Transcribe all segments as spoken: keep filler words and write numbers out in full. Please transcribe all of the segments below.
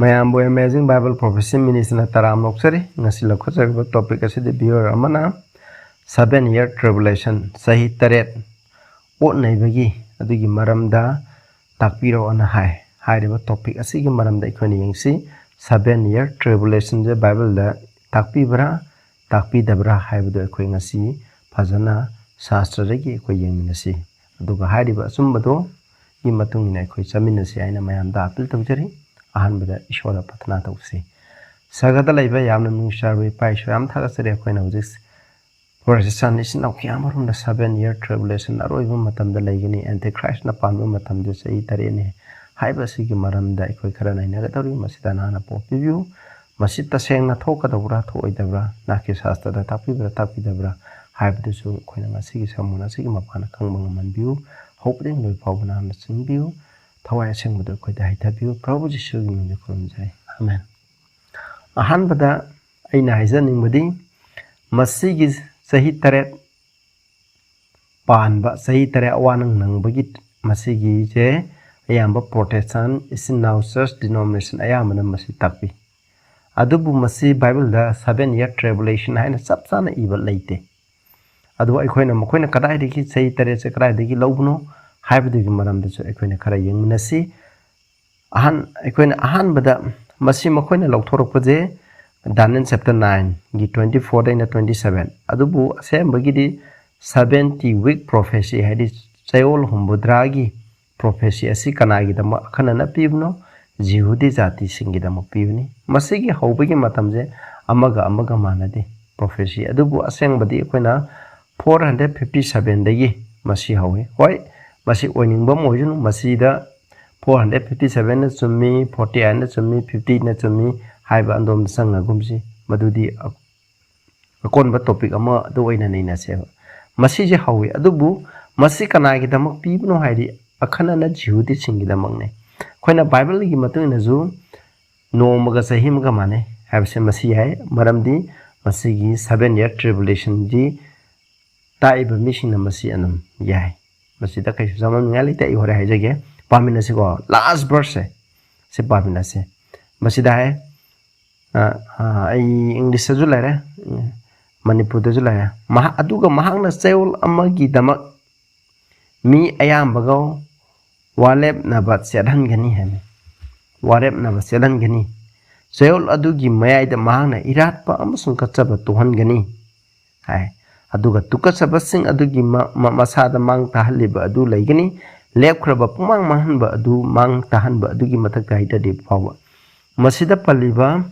ꯃꯌꯥꯝꯕꯨ Amazing Bible Prophecy Ministryꯅ ꯇꯔꯥꯝꯅ ꯑꯣꯛꯆꯔꯤ꯫ ꯉꯁꯤ ꯂꯧꯈꯠꯆꯔꯤꯕ topic ꯑꯁꯤꯗꯤ viewer ꯑꯃꯅ seven year tribulation, ꯆꯍꯤ ꯇꯔꯦꯠ ꯑꯣꯠ ꯅꯩꯕꯒꯤ ꯑꯗꯨꯒꯤ ꯃꯔꯝꯗ ꯇꯥꯛꯄꯤꯔꯛꯑꯣꯅ ꯍꯥꯏ꯫ ꯍꯥꯏꯔꯤꯕ topic ꯑꯁꯤꯒꯤ ꯃꯔꯝꯗ ꯑꯩꯈꯣꯏꯅ ꯌꯦꯡꯁꯤ꯫ Seven year tribulationꯁꯦ Bibleꯗ ꯇꯥꯛꯄꯤꯕ꯭ꯔꯥ, ꯇꯥꯛꯄꯤꯗꯕ꯭ꯔꯥ ꯍꯥꯏꯕꯗꯨ ꯑꯩꯈꯣꯏ ꯉꯁꯤ ꯐꯖꯅ ꯁꯥꯁꯇ꯭ꯔꯗꯒꯤ ꯑꯩꯈꯣꯏ ꯌꯦꯡꯃꯤꯟꯅꯁꯤ꯫ ꯑꯗꯨꯒ ꯍꯥꯏꯔꯤꯕ ꯑꯆꯨꯝꯕꯗꯨꯒꯤ ꯃꯇꯨꯡ ꯏꯟꯅ ꯑꯩꯈꯣꯏ ꯆꯠꯃꯤꯟꯅꯁꯤ ꯍꯥꯏꯅ ꯃꯌꯥꯝꯗ appeal ꯇꯧꯖꯔꯤ꯫ ꯑꯍꯥꯟꯕꯗ ꯏꯁꯣꯔꯗ ꯄ꯭ꯔꯊꯅꯥ ꯇꯧꯁꯤ꯫ ꯁꯔꯒꯗ ꯂꯩꯕ ꯌꯥꯝꯅ ꯅꯨꯡꯁꯤꯔꯕ ꯏꯄꯥ ꯏꯁꯣꯔ, ꯌꯥꯝ ꯊꯥꯒꯠꯆꯔꯤ꯫ ꯑꯩꯈꯣꯏꯅ ꯍꯧꯖꯤꯛ Protestant ꯏꯆꯤꯟ ꯏꯅꯥꯎ ꯀꯌꯥ ꯑꯃꯔꯣꯝꯗ seven year tribulation, ꯑꯔꯣꯏꯕ ꯃꯇꯝꯗ ꯂꯩꯒꯅꯤ, Antichristꯅ ꯄꯥꯟꯕ ꯃꯇꯝꯗ ꯆꯍꯤ ꯇꯔꯦꯠꯅꯤ ꯍꯥꯏꯕ ꯑꯁꯤꯒꯤ ꯃꯔꯝꯗ ꯑꯩꯈꯣꯏ ꯈꯔ ꯅꯩꯅꯒꯗꯧꯔꯤ꯫ ꯃꯁꯤꯗ ꯅꯍꯥꯛꯅ ꯄꯣꯛꯄꯤꯕꯤꯌꯨ꯫ ꯃꯁꯤ ꯇꯁꯦꯡꯅ ꯊꯣꯛꯀꯗꯧꯕ꯭ꯔꯥ, ꯊꯣꯛꯑꯣꯏꯗꯕ꯭ꯔꯥ? ꯅꯍꯥꯛꯀꯤ ꯁꯥꯁꯇ꯭ꯔꯗ ꯇꯥꯛꯄꯤꯕ꯭ꯔꯥ, ꯇꯥꯛꯄꯤꯗꯕ꯭ꯔꯥ ꯍꯥꯏꯕꯗꯨꯁꯨ ꯑꯩꯈꯣꯏꯅ ꯉꯁꯤꯒꯤ sermon ꯑꯁꯤꯒꯤ ꯃꯄꯥꯟꯗ ꯈꯪꯕ ꯉꯝꯍꯟꯕꯤꯌꯨ꯫ ꯍꯧꯕꯗꯒꯤ ꯂꯣꯏ ꯐꯥꯎꯕ ꯅꯍꯥꯛꯅ ꯆꯤꯡꯕꯤꯌꯨ꯫ ꯊꯋꯥꯏ ꯑꯁꯦꯡꯕꯗꯨ ꯑꯩꯈꯣꯏꯗ ꯍꯩꯊꯕꯤꯌꯨ꯫ ꯄ꯭ꯔꯚꯨ ꯖꯤꯁꯨꯒꯤ ꯃꯤꯡꯗ ꯈꯨꯔꯨꯝꯖꯔꯤ꯫ ꯑꯃꯦꯟ꯫ ꯑꯍꯥꯟꯕꯗ ꯑꯩꯅ ꯍꯥꯏꯖꯅꯤꯡꯕꯗꯤ, ꯃꯁꯤꯒꯤ ꯆꯍꯤ ꯇꯔꯦꯠ ꯄꯥꯟꯕ, ꯆꯍꯤ ꯇꯔꯦꯠ ꯑꯋꯥ ꯅꯪ ꯅꯪꯕꯒꯤ ꯃꯁꯤꯒꯤꯁꯦ ꯑꯌꯥꯝꯕ Protestant ꯏꯆꯤꯟ ꯏꯅꯥꯎ church denomination ꯑꯌꯥꯝꯕꯅ ꯃꯁꯤ ꯇꯥꯛꯄꯤ꯫ ꯑꯗꯨꯕꯨ ꯃꯁꯤ Bibleꯗ seven year tribulation ꯍꯥꯏꯅ ꯆꯞ ꯆꯥꯅ ꯏꯕ ꯂꯩꯇꯦ꯫ ꯑꯗꯨꯕꯨ ꯑꯩꯈꯣꯏꯅ ꯃꯈꯣꯏꯅ ꯀꯗꯥꯏꯗꯒꯤ ꯆꯍꯤ ꯇꯔꯦꯠꯁꯦ ꯀꯗꯥꯏꯗꯒꯤ ꯂꯧꯕꯅꯣ ꯍꯥꯏꯕꯗꯨꯒꯤ ꯃꯔꯝꯗꯁꯨ ꯑꯩꯈꯣꯏꯅ ꯈꯔ ꯌꯦꯡꯃꯤꯟꯅꯁꯤ꯫ ꯑꯍꯥꯟ-, ꯑꯩꯈꯣꯏꯅ ꯑꯍꯥꯟꯕꯗ ꯃꯁꯤ ꯃꯈꯣꯏꯅ ꯂꯧꯊꯣꯔꯛꯄꯁꯦ Daniel chapter nineꯒꯤ twenty fourꯗꯩꯅ twenty seven꯫ ꯑꯗꯨꯕꯨ ꯑꯁꯦꯡꯕꯒꯤꯗꯤ seventy week prophecy, ꯍꯥꯏꯗꯤ ꯆꯌꯣꯜ ꯍꯨꯝꯐꯨꯇꯔꯥꯒꯤ prophecy ꯑꯁꯤ ꯀꯅꯥꯒꯤꯗꯃꯛ ꯑꯈꯟꯅꯅ ꯄꯤꯕꯅꯣ? ꯖꯤꯍꯨꯗꯤ ꯖꯥꯇꯤꯁꯤꯡꯒꯤꯗꯃꯛ ꯄꯤꯕꯅꯤ꯫ ꯃꯁꯤꯒꯤ ꯍꯧꯕꯒꯤ ꯃꯇꯝꯁꯦ ꯑꯃꯒ ꯑꯃꯒ ꯃꯥꯟꯅꯗꯦ꯫ Prophecy ꯑꯗꯨꯕꯨ ꯑꯁꯦꯡꯕꯗꯤ ꯑꯩꯈꯣꯏꯅ four hundred fifty sevenꯗꯒꯤ ꯃꯁꯤ ꯍꯧꯏ꯫ ꯍꯣꯏ, ꯃꯁꯤ ꯑꯣꯏꯅꯤꯡꯕ ꯑꯃ ꯑꯣꯏꯁꯅꯨ, ꯃꯁꯤꯗ four hundred fifty sevenꯅ ꯆꯨꯝꯃꯤ, forty eightꯅ ꯆꯨꯝꯃꯤ, fiftyꯅ ꯆꯨꯝꯃꯤ ꯍꯥꯏꯕ ꯑꯗꯣꯝꯗ ꯆꯪꯉꯒꯨꯝꯁꯤ꯫ ꯃꯗꯨꯗꯤ ꯑ-, ꯑꯀꯣꯟꯕ topic ꯑꯃ ꯑꯗꯨ ꯑꯣꯏꯅ ꯅꯩꯅꯁꯦꯕ꯫ ꯃꯁꯤꯁꯦ ꯍꯧꯏ, ꯑꯗꯨꯕꯨ ꯃꯁꯤ ꯀꯅꯥꯒꯤꯗꯃꯛ ꯄꯤꯕꯅꯣ ꯍꯥꯏꯗꯤ, ꯑꯈꯟꯅꯅ ꯖꯤꯍꯨꯗꯤꯁꯤꯡꯒꯤꯗꯃꯛꯅꯦ꯫ ꯑꯩꯈꯣꯏꯅ Bibleꯒꯤ ꯃꯇꯨꯡ ꯏꯟꯅꯁꯨ ꯅꯣꯡꯃꯒ ꯆꯍꯤ ꯑꯃꯒ ꯃꯥꯟꯅꯩ ꯍꯥꯏꯕꯁꯦ ꯃꯁꯤ ꯌꯥꯏ, ꯃꯔꯝꯗꯤ ꯃꯁꯤꯒꯤ seven year tribulationꯗꯤ ꯇꯥꯛꯏꯕ ꯃꯤꯁꯤꯡꯅ ꯃꯁꯤ ꯑꯗꯨꯝ ꯌꯥꯏ꯫ ꯃꯁꯤꯗ ꯀꯩꯁꯨ ꯆꯃꯝꯅꯤꯡꯉꯥꯏ ꯂꯩꯇꯦ꯫ ꯑꯩ ꯍꯣꯔꯦꯟ ꯍꯥꯏꯖꯒꯦ꯫ ꯄꯥꯃꯤꯟꯅꯁꯤꯀꯣ, last verseꯁꯦ, ꯁꯤ ꯄꯥꯃꯤꯟꯅꯁꯦ꯫ ꯃꯁꯤꯗ ꯍꯥꯏ, ꯑ, ꯑ, ꯑꯩ ꯏꯪꯂꯤꯁꯇꯁꯨ ꯂꯩꯔꯦ, ꯃꯅꯤꯄꯨꯔꯗꯁꯨ ꯂꯩꯔꯦ꯫ ꯃꯍꯥꯛ, ꯑꯗꯨꯒ ꯃꯍꯥꯛꯅ ꯆꯌꯣꯜ ꯑꯃꯒꯤꯗꯃꯛ ꯃꯤ ꯑꯌꯥꯝꯕꯒ ꯋꯥꯔꯦꯞꯅꯕ ꯆꯦꯜꯍꯟꯒꯅꯤ ꯍꯥꯏꯕꯅꯤ꯫ ꯋꯥꯔꯦꯞꯅꯕ ꯆꯦꯜꯍꯟꯒꯅꯤ꯫ ꯆꯌꯣꯜ ꯑꯗꯨꯒꯤ ꯃꯌꯥꯏꯗ ꯃꯍꯥꯛꯅ ꯏꯔꯥꯠꯄ ꯑꯃꯁꯨꯡ ꯀꯠꯆꯕ ꯇꯣꯛꯍꯟꯒꯅꯤ ꯍꯥꯏ꯫ ꯑꯗꯨꯒ ꯇꯨꯀꯠꯆꯕꯁꯤꯡ ꯑꯗꯨꯒꯤ ꯃ-, ꯃ-, ꯃꯁꯥꯗ ꯃꯥꯡ ꯇꯥꯍꯜꯂꯤꯕ ꯑꯗꯨ ꯂꯩꯒꯅꯤ꯫ ꯂꯦꯞꯈ꯭ꯔꯕ ꯄꯨꯡꯃꯥꯡ ꯃꯥꯡꯍꯟꯕ ꯑꯗꯨ ꯃꯥꯡ ꯇꯥꯍꯟꯕ ꯑꯗꯨꯒꯤ ꯃꯊꯛꯇ ꯍꯩꯊꯗ꯭ꯔꯤꯕ ꯐꯥꯎꯕ꯫ ꯃꯁꯤꯗ ꯄꯜꯂꯤꯕ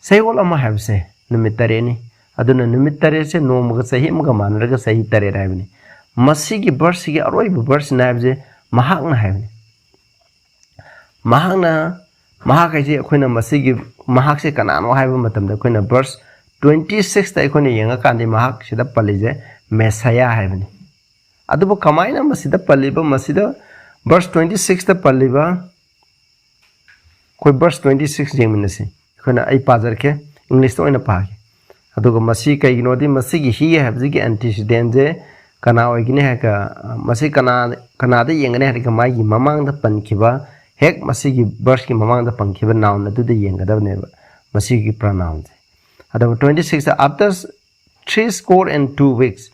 ꯆꯌꯣꯜ ꯑꯃ ꯍꯥꯏꯕꯁꯦ ꯅꯨꯃꯤꯠ ꯇꯔꯦꯠꯅꯤ꯫ ꯑꯗꯨꯅ ꯅꯨꯃꯤꯠ ꯇꯔꯦꯠꯁꯦ ꯅꯣꯡꯃꯒ ꯆꯍꯤ ꯑꯃꯒ ꯃꯥꯟꯅꯔꯒ ꯆꯍꯤ ꯇꯔꯦꯠ ꯍꯥꯏꯕꯅꯤ꯫ ꯃꯁꯤꯒꯤ verseꯁꯤꯒꯤ ꯑꯔꯣꯏꯕ verseꯁꯤꯅ ꯍꯥꯏꯕꯁꯦ ꯃꯍꯥꯛꯅ ꯍꯥꯏꯕꯅꯤ꯫ ꯃꯍꯥꯛꯅ, ꯃꯍꯥꯛ ꯍꯥꯏꯁꯦ ꯑꯩꯈꯣꯏꯅ ꯃꯁꯤꯒꯤ, ꯃꯍꯥꯛꯁꯦ ꯀꯅꯥꯅꯣ ꯍꯥꯏꯕ ꯃꯇꯝꯗ ꯑꯩꯈꯣꯏꯅ verse twenty sixꯇ ꯑꯩꯈꯣꯏꯅ ꯌꯦꯡꯉꯀꯥꯟꯗ ꯃꯍꯥꯛꯁꯤꯗ ꯄꯜꯂꯤꯁꯦ ꯃꯦꯁꯥꯌꯥ ꯍꯥꯏꯕꯅꯤ꯫ ꯑꯗꯨꯕꯨ ꯀꯃꯥꯏꯅ ꯃꯁꯤꯗ ꯄꯜꯂꯤꯕ, ꯃꯁꯤꯗ verse twenty sixꯇ ꯄꯜꯂꯤꯕ, ꯑꯩꯈꯣꯏ verse twenty six ꯌꯦꯡꯃꯤꯟꯅꯁꯤ꯫ ꯑꯩꯈꯣꯏꯅ, ꯑꯩ ꯄꯥꯖꯔꯛꯀꯦ, ꯏꯪꯂꯤꯁꯇ ꯑꯣꯏꯅ ꯄꯥꯒꯦ꯫ ꯑꯗꯨꯒ ꯃꯁꯤ ꯀꯩꯒꯤꯅꯣꯗꯤ, ꯃꯁꯤꯒꯤ he ꯍꯥꯏꯕꯁꯤꯒꯤ antecedentꯁꯦ ꯀꯅꯥ ꯑꯣꯏꯒꯅꯤ ꯍꯥꯏꯔꯒ, ꯃꯁꯤ ꯀꯅꯥ, ꯀꯅꯥꯗ ꯌꯦꯡꯒꯅꯤ ꯍꯥꯏꯔꯒ, ꯃꯥꯒꯤ ꯃꯃꯥꯡꯗ ꯄꯟꯈꯤꯕ, ꯍꯦꯛ ꯃꯁꯤꯒꯤ verseꯀꯤ ꯃꯃꯥꯡꯗ ꯄꯟꯈꯤꯕ noun ꯑꯗꯨꯗ ꯌꯦꯡꯒꯗꯕꯅꯦꯕ ꯃꯁꯤꯒꯤ pronounꯁꯦ꯫ ꯑꯗꯨꯒ twenty sixꯇ, after three score and two weeks,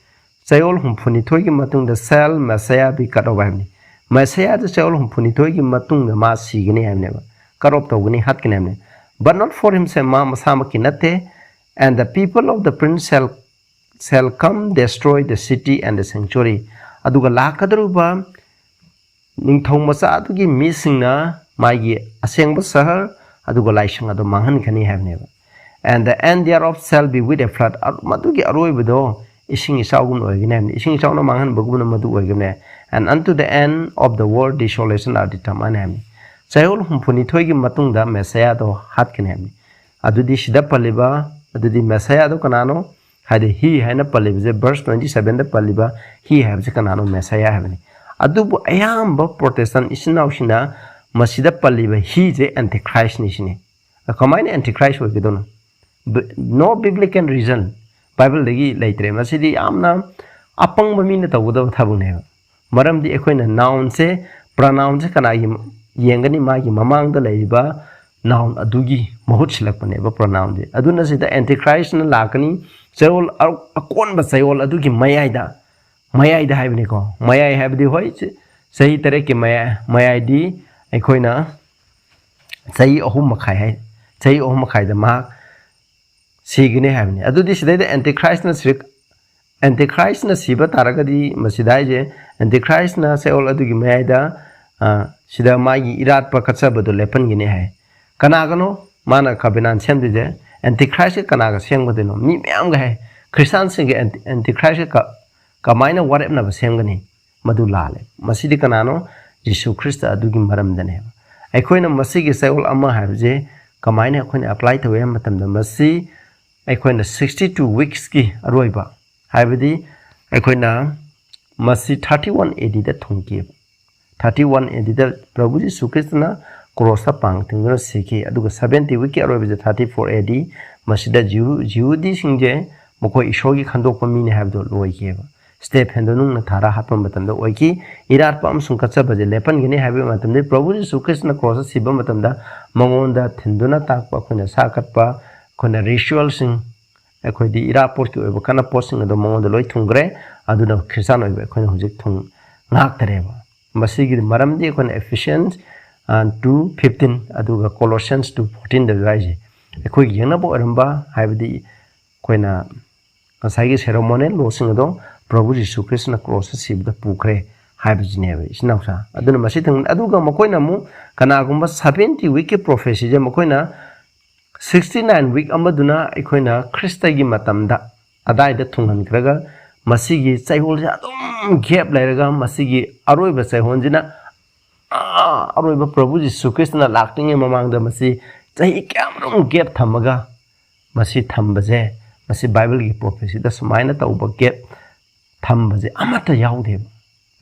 ꯆꯌꯣꯜ ꯍꯨꯝꯐꯨꯅꯤꯊꯣꯏꯒꯤ ꯃꯇꯨꯡꯗ shall Messiah be cut off ꯍꯥꯏꯕꯅꯤ꯫ ꯃꯦꯁꯥꯌꯥꯗ ꯆꯌꯣꯜ ꯍꯨꯝꯐꯨꯅꯤꯊꯣꯏꯒꯤ ꯃꯇꯨꯡꯗ ꯃꯥ ꯁꯤꯒꯅꯤ ꯍꯥꯏꯕꯅꯦꯕ, cut off ꯇꯧꯒꯅꯤ, ꯍꯥꯠꯀꯅꯤ ꯍꯥꯏꯕꯅꯤ꯫ But not for himself, ꯃꯥ ꯃꯁꯥꯃꯛꯀꯤ ꯅꯠꯇꯦ꯫ And the people of the prince shall, shall come destroy the city and the sanctuary. ꯑꯗꯨꯒ ꯂꯥꯛꯀꯗꯧꯔꯤꯕ ꯅꯤꯡꯊꯧ ꯃꯆꯥ ꯑꯗꯨꯒꯤ ꯃꯤꯁꯤꯡꯅ ꯃꯥꯒꯤ ꯑꯁꯦꯡꯕ ꯁꯍꯔ ꯑꯗꯨꯒ ꯂꯥꯏꯁꯪ ꯑꯗꯨ ꯃꯥꯡꯍꯟꯒꯅꯤ ꯍꯥꯏꯕꯅꯦꯕ꯫ And the end thereof shall be with a flood. ꯑ-, ꯃꯗꯨꯒꯤ ꯑꯔꯣꯏꯕꯗꯣ ꯏꯁꯤꯡ ꯏꯆꯥꯎꯒꯨꯝꯅ ꯑꯣꯏꯒꯅꯤ ꯍꯥꯏꯕꯅꯤ꯫ ꯏꯁꯤꯡ ꯏꯆꯥꯎꯅ ꯃꯥꯡꯍꯟꯕꯒꯨꯝꯅ ꯃꯗꯨ ꯑꯣꯏꯒꯅꯤ꯫ And unto the end of the world desolation are determined ꯍꯥꯏꯕꯅꯤ꯫ ꯆꯌꯣꯜ ꯍꯨꯝꯐꯨꯅꯤꯊꯣꯏꯒꯤ ꯃꯇꯨꯡꯗ ꯃꯦꯁꯥꯌꯥꯗꯣ ꯍꯥꯠꯀꯅꯤ ꯍꯥꯏꯕꯅꯤ꯫ ꯑꯗꯨꯗꯤ ꯁꯤꯗ ꯄꯜꯂꯤꯕ, ꯑꯗꯨꯗꯤ ꯃꯦꯁꯥꯌꯥꯗꯣ ꯀꯅꯥꯅꯣ? ꯍꯥꯏꯗꯤ he ꯍꯥꯏꯅ ꯄꯜꯂꯤꯕꯁꯦ, verse twenty sevenꯗ ꯄꯜꯂꯤꯕ he ꯍꯥꯏꯕꯁꯦ ꯀꯅꯥꯅꯣ? ꯃꯦꯁꯥꯌꯥ ꯍꯥꯏꯕꯅꯤ꯫ ꯑꯗꯨꯕꯨ ꯑꯌꯥꯝꯕ Protestant ꯏꯆꯤꯟ ꯏꯅꯥꯎꯁꯤꯡꯅ ꯃꯁꯤꯗ ꯄꯜꯂꯤꯕ heꯁꯦ Antichristꯅꯤ ꯁꯤꯅꯤ꯫ ꯀꯃꯥꯏꯅ Antichrist ꯑꯣꯏꯒꯗꯧꯅꯣ? ꯕ-, no biblical reason, Bibleꯗꯒꯤ ꯂꯩꯇ꯭ꯔꯦ꯫ ꯃꯁꯤꯗꯤ ꯌꯥꯝꯅ ꯑꯄꯪꯕ ꯃꯤꯅ ꯇꯧꯒꯗꯕ ꯊꯕꯛꯅꯦꯕ꯫ ꯃꯔꯝꯗꯤ ꯑꯩꯈꯣꯏꯅ nounꯁꯦ, pronounꯁꯦ ꯀꯅꯥꯒꯤ ꯌꯦꯡꯒꯅꯤ? ꯃꯥꯒꯤ ꯃꯃꯥꯡꯗ ꯂꯩꯔꯤꯕ noun ꯑꯗꯨꯒꯤ ꯃꯍꯨꯠ ꯁꯤꯜꯂꯛꯄꯅꯦꯕ pronounꯁꯦ꯫ ꯑꯗꯨꯅ ꯁꯤꯗ Antichristꯅ ꯂꯥꯛꯀꯅꯤ, ꯆꯌꯣꯜ ꯑ-, ꯑꯀꯣꯟꯕ ꯆꯌꯣꯜ ꯑꯗꯨꯒꯤ ꯃꯌꯥꯏꯗ, ꯃꯌꯥꯏꯗ ꯍꯥꯏꯕꯅꯤꯀꯣ, ꯃꯌꯥꯏ ꯍꯥꯏꯕꯗꯤ ꯍꯣꯏ, ꯆ-, ꯆꯍꯤ ꯇꯔꯦꯠꯀꯤ ꯃꯌꯥꯏ, ꯃꯌꯥꯏꯗꯤ ꯑꯩꯈꯣꯏꯅ ꯆꯍꯤ ꯑꯍꯨꯝ ꯃꯈꯥꯏ ꯍꯥꯏ, ꯆꯍꯤ ꯑꯍꯨꯝ ꯃꯈꯥꯏꯗ ꯃꯍꯥꯛ ꯁꯤꯒꯅꯤ ꯍꯥꯏꯕꯅꯤ꯫ ꯑꯗꯨꯗꯤ ꯁꯤꯗꯩꯗ Antichristꯅ ꯁꯤ-, Antichristꯅ ꯁꯤꯕ ꯇꯥꯔꯒꯗꯤ ꯃꯁꯤꯗ ꯍꯥꯏꯁꯦ, Antichristꯅ ꯆꯌꯣꯜ ꯑꯗꯨꯒꯤ ꯃꯌꯥꯏꯗ, ꯑ, ꯁꯤꯗ ꯃꯥꯒꯤ ꯏꯔꯥꯠꯄ ꯀꯠꯆꯕꯗꯣ ꯂꯦꯞꯍꯟꯒꯅꯤ ꯍꯥꯏ꯫ ꯀꯅꯥꯒꯅꯣ ꯃꯥꯅ covenant ꯁꯦꯝꯗꯣꯏꯁꯦ? Antichristꯀ ꯀꯅꯥꯒ ꯁꯦꯝꯒꯗꯣꯏꯅꯣ? ꯃꯤ ꯃꯌꯥꯝꯒ ꯍꯥꯏ꯫ ꯈ꯭ꯔꯤꯁꯇꯥꯟꯁꯤꯡꯒ Anti-, Antichristꯀ ꯀ-, ꯀꯃꯥꯏꯅ ꯋꯥꯔꯦꯞꯅꯕ ꯁꯦꯝꯒꯅꯤ? ꯃꯗꯨ ꯂꯥꯜꯂꯦ꯫ ꯃꯁꯤꯗꯤ ꯀꯅꯥꯅꯣ? ꯖꯤꯁꯨ ꯈ꯭ꯔꯤꯁꯇ ꯑꯗꯨꯒꯤ ꯃꯔꯝꯗꯅꯦꯕ꯫ ꯑꯩꯈꯣꯏꯅ ꯃꯁꯤꯒꯤ ꯆꯌꯣꯜ ꯑꯃ ꯍꯥꯏꯕꯁꯦ ꯀꯃꯥꯏꯅ ꯑꯩꯈꯣꯏꯅ apply ꯇꯧꯏ ꯍꯥꯏꯕ ꯃꯇꯝꯗ, ꯃꯁꯤ ꯑꯩꯈꯣꯏꯅ sixty two weeksꯀꯤ ꯑꯔꯣꯏꯕ, ꯍꯥꯏꯕꯗꯤ ꯑꯩꯈꯣꯏꯅ ꯃꯁꯤ thirty one ADꯗ ꯊꯨꯡꯈꯤꯕ꯫ Thirty one ADꯗ ꯄ꯭ꯔꯚꯨ ꯖꯤꯁꯨ ꯈ꯭ꯔꯤꯁꯇꯅ crossꯇ ꯄꯥꯡ ꯇꯤꯡꯗꯨꯅ ꯁꯤꯈꯤ꯫ ꯑꯗꯨꯒ seventy weekꯀꯤ ꯑꯔꯣꯏꯕꯁꯦ thirty four AD, ꯃꯁꯤꯗ ꯖꯤꯍꯨ-, ꯖꯤꯍꯨꯗꯤꯁꯤꯡꯁꯦ ꯃꯈꯣꯏ ꯏꯁꯣꯔꯒꯤ ꯈꯟꯗꯣꯛꯄ ꯃꯤꯅꯤ ꯍꯥꯏꯕꯗꯨ ꯂꯣꯏꯈꯤꯑꯕ꯫ ꯁ꯭ꯇꯦꯐꯦꯟꯗꯣ ꯅꯨꯡꯅ ꯊꯥꯔ ꯍꯥꯠꯄ ꯃꯇꯝꯗ ꯑꯣꯏꯈꯤ꯫ ꯏꯔꯥꯠꯄ ꯑꯃꯁꯨꯡ ꯀꯠꯆꯕꯁꯦ ꯂꯦꯞꯍꯟꯒꯅꯤ ꯍꯥꯏꯕꯒꯤ ꯃꯇꯝꯗ ꯄ꯭ꯔꯚꯨ ꯖꯤꯁꯨ ꯈ꯭ꯔꯤꯁꯇꯅ crossꯇ ꯁꯤꯕ ꯃꯇꯝꯗ ꯃꯉꯣꯟꯗ ꯊꯤꯟꯗꯨꯅ ꯇꯥꯛꯄ ꯑꯩꯈꯣꯏꯅ ꯁꯥ ꯀꯠꯄ, ꯑꯩꯈꯣꯏꯅ ritualꯁꯤꯡ, ꯑꯩꯈꯣꯏꯗꯤ ꯏꯔꯥꯠꯄꯣꯠꯀꯤ ꯑꯣꯏꯕ ꯀꯥꯟꯅ ꯄꯣꯠꯁꯤꯡ ꯑꯗꯣ ꯃꯉꯣꯟꯗ ꯂꯣꯏ ꯊꯨꯡꯈ꯭ꯔꯦ꯫ ꯑꯗꯨꯅ ꯈ꯭ꯔꯤꯁꯇꯥꯟ ꯑꯣꯏꯕ ꯑꯩꯈꯣꯏꯅ ꯍꯧꯖꯤꯛ ꯊꯨꯡ ꯉꯥꯛꯇꯔꯦꯕ꯫ ꯃꯁꯤꯒꯤ ꯃꯔꯝꯗꯤ ꯑꯩꯈꯣꯏꯅ Ephesians, ꯑ, two fifteen ꯑꯗꯨꯒ Colossians two fourteenꯗꯁꯨ ꯍꯥꯏꯁꯦ꯫ ꯑꯩꯈꯣꯏꯒꯤ ꯌꯦꯡꯅꯕ ꯑꯣꯏꯔꯝꯕ, ꯍꯥꯏꯕꯗꯤ ꯑꯩꯈꯣꯏꯅ ꯉꯁꯥꯏꯒꯤ ceremonial lawꯁꯤꯡ ꯑꯗꯣ ꯄ꯭ꯔꯚꯨ ꯖꯤꯁꯨ ꯈ꯭ꯔꯤꯁꯇꯅ crossꯇ ꯁꯤꯕꯗ ꯄꯨꯈ꯭ꯔꯦ ꯍꯥꯏꯕꯁꯤꯅꯦꯕ, ꯏꯆꯤꯟ ꯏꯅꯥꯎꯁꯥ꯫ ꯑꯗꯨꯅ ꯃꯁꯤ ꯊꯦꯡꯅ-, ꯑꯗꯨꯒ ꯃꯈꯣꯏꯅ ꯑꯃꯨꯛ ꯀꯅꯥꯒꯨꯝꯕ seventy weekꯀꯤ prophecyꯁꯦ ꯃꯈꯣꯏꯅ sixty nine week ꯑꯃꯗꯨꯅ ꯑꯩꯈꯣꯏꯅ ꯈ꯭ꯔꯤꯁꯇꯒꯤ ꯃꯇꯝꯗ ꯑꯗꯥꯏꯗ ꯊꯨꯡꯍꯟꯈ꯭ꯔꯒ ꯃꯁꯤꯒꯤ ꯆꯩꯍꯣꯜꯁꯦ ꯑꯗꯨꯝ gap ꯂꯩꯔꯒ ꯃꯁꯤꯒꯤ ꯑꯔꯣꯏꯕ ꯆꯩꯍꯣꯜꯁꯤꯅ, ꯑꯥ, ꯑꯔꯣꯏꯕ ꯄ꯭ꯔꯚꯨ ꯖꯤꯁꯨ ꯈ꯭ꯔꯤꯁꯇꯅ ꯂꯥꯛꯇ꯭ꯔꯤꯉꯩ ꯃꯃꯥꯡꯗ ꯃꯁꯤ ꯆꯍꯤ ꯀꯌꯥꯃꯔꯨꯝ gap ꯊꯝꯃꯒ ꯃꯁꯤ ꯊꯝꯕꯁꯦ, ꯃꯁꯤ ꯕꯥꯏꯕꯜꯒꯤ prophecyꯗ ꯁꯨꯃꯥꯏꯅ ꯇꯧꯕ gap ꯊꯝꯕꯁꯦ ꯑꯃꯠꯇ ꯌꯥꯎꯗꯦꯕ꯫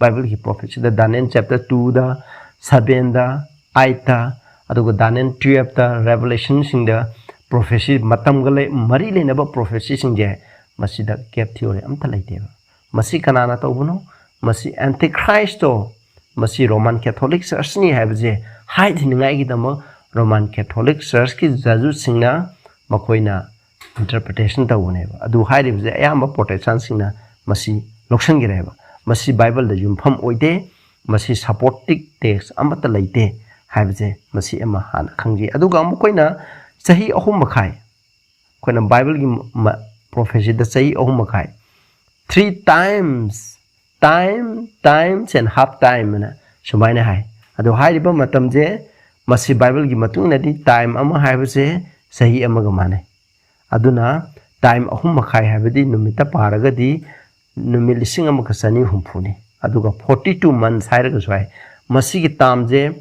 ꯕꯥꯏꯕꯜꯒꯤ prophecyꯗ Daniel chapter twoꯗ, sevenꯗ, eightꯇ, ꯑꯗꯨꯒ Daniel twelveꯇ, Revelationꯁꯤꯡꯗ prophecy, ꯃꯇꯝꯒ ꯂꯩ-, ꯃꯔꯤ ꯂꯩꯅꯕ prophecyꯁꯤꯡꯁꯦ ꯃꯁꯤꯗ gap theory ꯑꯝꯇ ꯂꯩꯇꯦꯕ꯫ ꯃꯁꯤ ꯀꯅꯥꯅ ꯇꯧꯕꯅꯣ? ꯃꯁꯤ Antichristꯇꯣ, ꯃꯁꯤ Roman Catholic Churchꯅꯤ ꯍꯥꯏꯕꯁꯦ ꯍꯥꯏꯗꯅꯤꯡꯉꯥꯏꯒꯤꯗꯃꯛ Roman Catholic Churchꯀꯤ ꯖꯖꯨꯠꯁꯤꯡꯅ ꯃꯈꯣꯏꯅ interpretation ꯇꯧꯕꯅꯦꯕ꯫ ꯑꯗꯨ ꯍꯥꯏꯔꯤꯕꯁꯦ ꯑꯌꯥꯝꯕ Protestantꯁꯤꯡꯅ ꯃꯁꯤ ꯂꯧꯁꯤꯟꯈ꯭ꯔꯦꯕ꯫ ꯃꯁꯤ Bibleꯗ ꯌꯨꯝꯐꯝ ꯑꯣꯏꯗꯦ, ꯃꯁꯤ supporting text ꯑꯃꯠꯇ ꯂꯩꯇꯦ ꯍꯥꯏꯕꯁꯦ ꯃꯁꯤ ꯑꯃ ꯍꯥꯟꯅ ꯈꯪꯖꯩ꯫ ꯑꯗꯨꯒ ꯑꯃꯨꯛ ꯑꯩꯈꯣꯏꯅ ꯆꯍꯤ ꯑꯍꯨꯝ ꯃꯈꯥꯏ, ꯑꯩꯈꯣꯏꯅ Bibleꯒꯤ ꯃ-, prophecyꯗ ꯆꯍꯤ ꯑꯍꯨꯝ ꯃꯈꯥꯏ, three times, time, times and half time ꯑꯅ ꯁꯨꯃꯥꯏꯅ ꯍꯥꯏ꯫ ꯑꯗꯣ ꯍꯥꯏꯔꯤꯕ ꯃꯇꯝꯁꯦ ꯃꯁꯤ Bibleꯒꯤ ꯃꯇꯨꯡ ꯏꯟꯅꯗꯤ time ꯑꯃ ꯍꯥꯏꯕꯁꯦ ꯆꯍꯤ ꯑꯃꯒ ꯃꯥꯟꯅꯩ꯫ ꯑꯗꯨꯅ time ꯑꯍꯨꯝ ꯃꯈꯥꯏ ꯍꯥꯏꯕꯗꯤ ꯅꯨꯃꯤꯠꯇ ꯄꯥꯔꯒꯗꯤ ꯅꯨꯃꯤꯠ ꯂꯤꯁꯤꯡ ꯑꯃꯒ ꯆꯅꯤ ꯍꯨꯝꯐꯨꯅꯤ꯫ ꯑꯗꯨꯒ forty two months ꯍꯥꯏꯔꯒꯁꯨ ꯍꯥꯏ꯫ ꯃꯁꯤꯒꯤ termꯁꯦ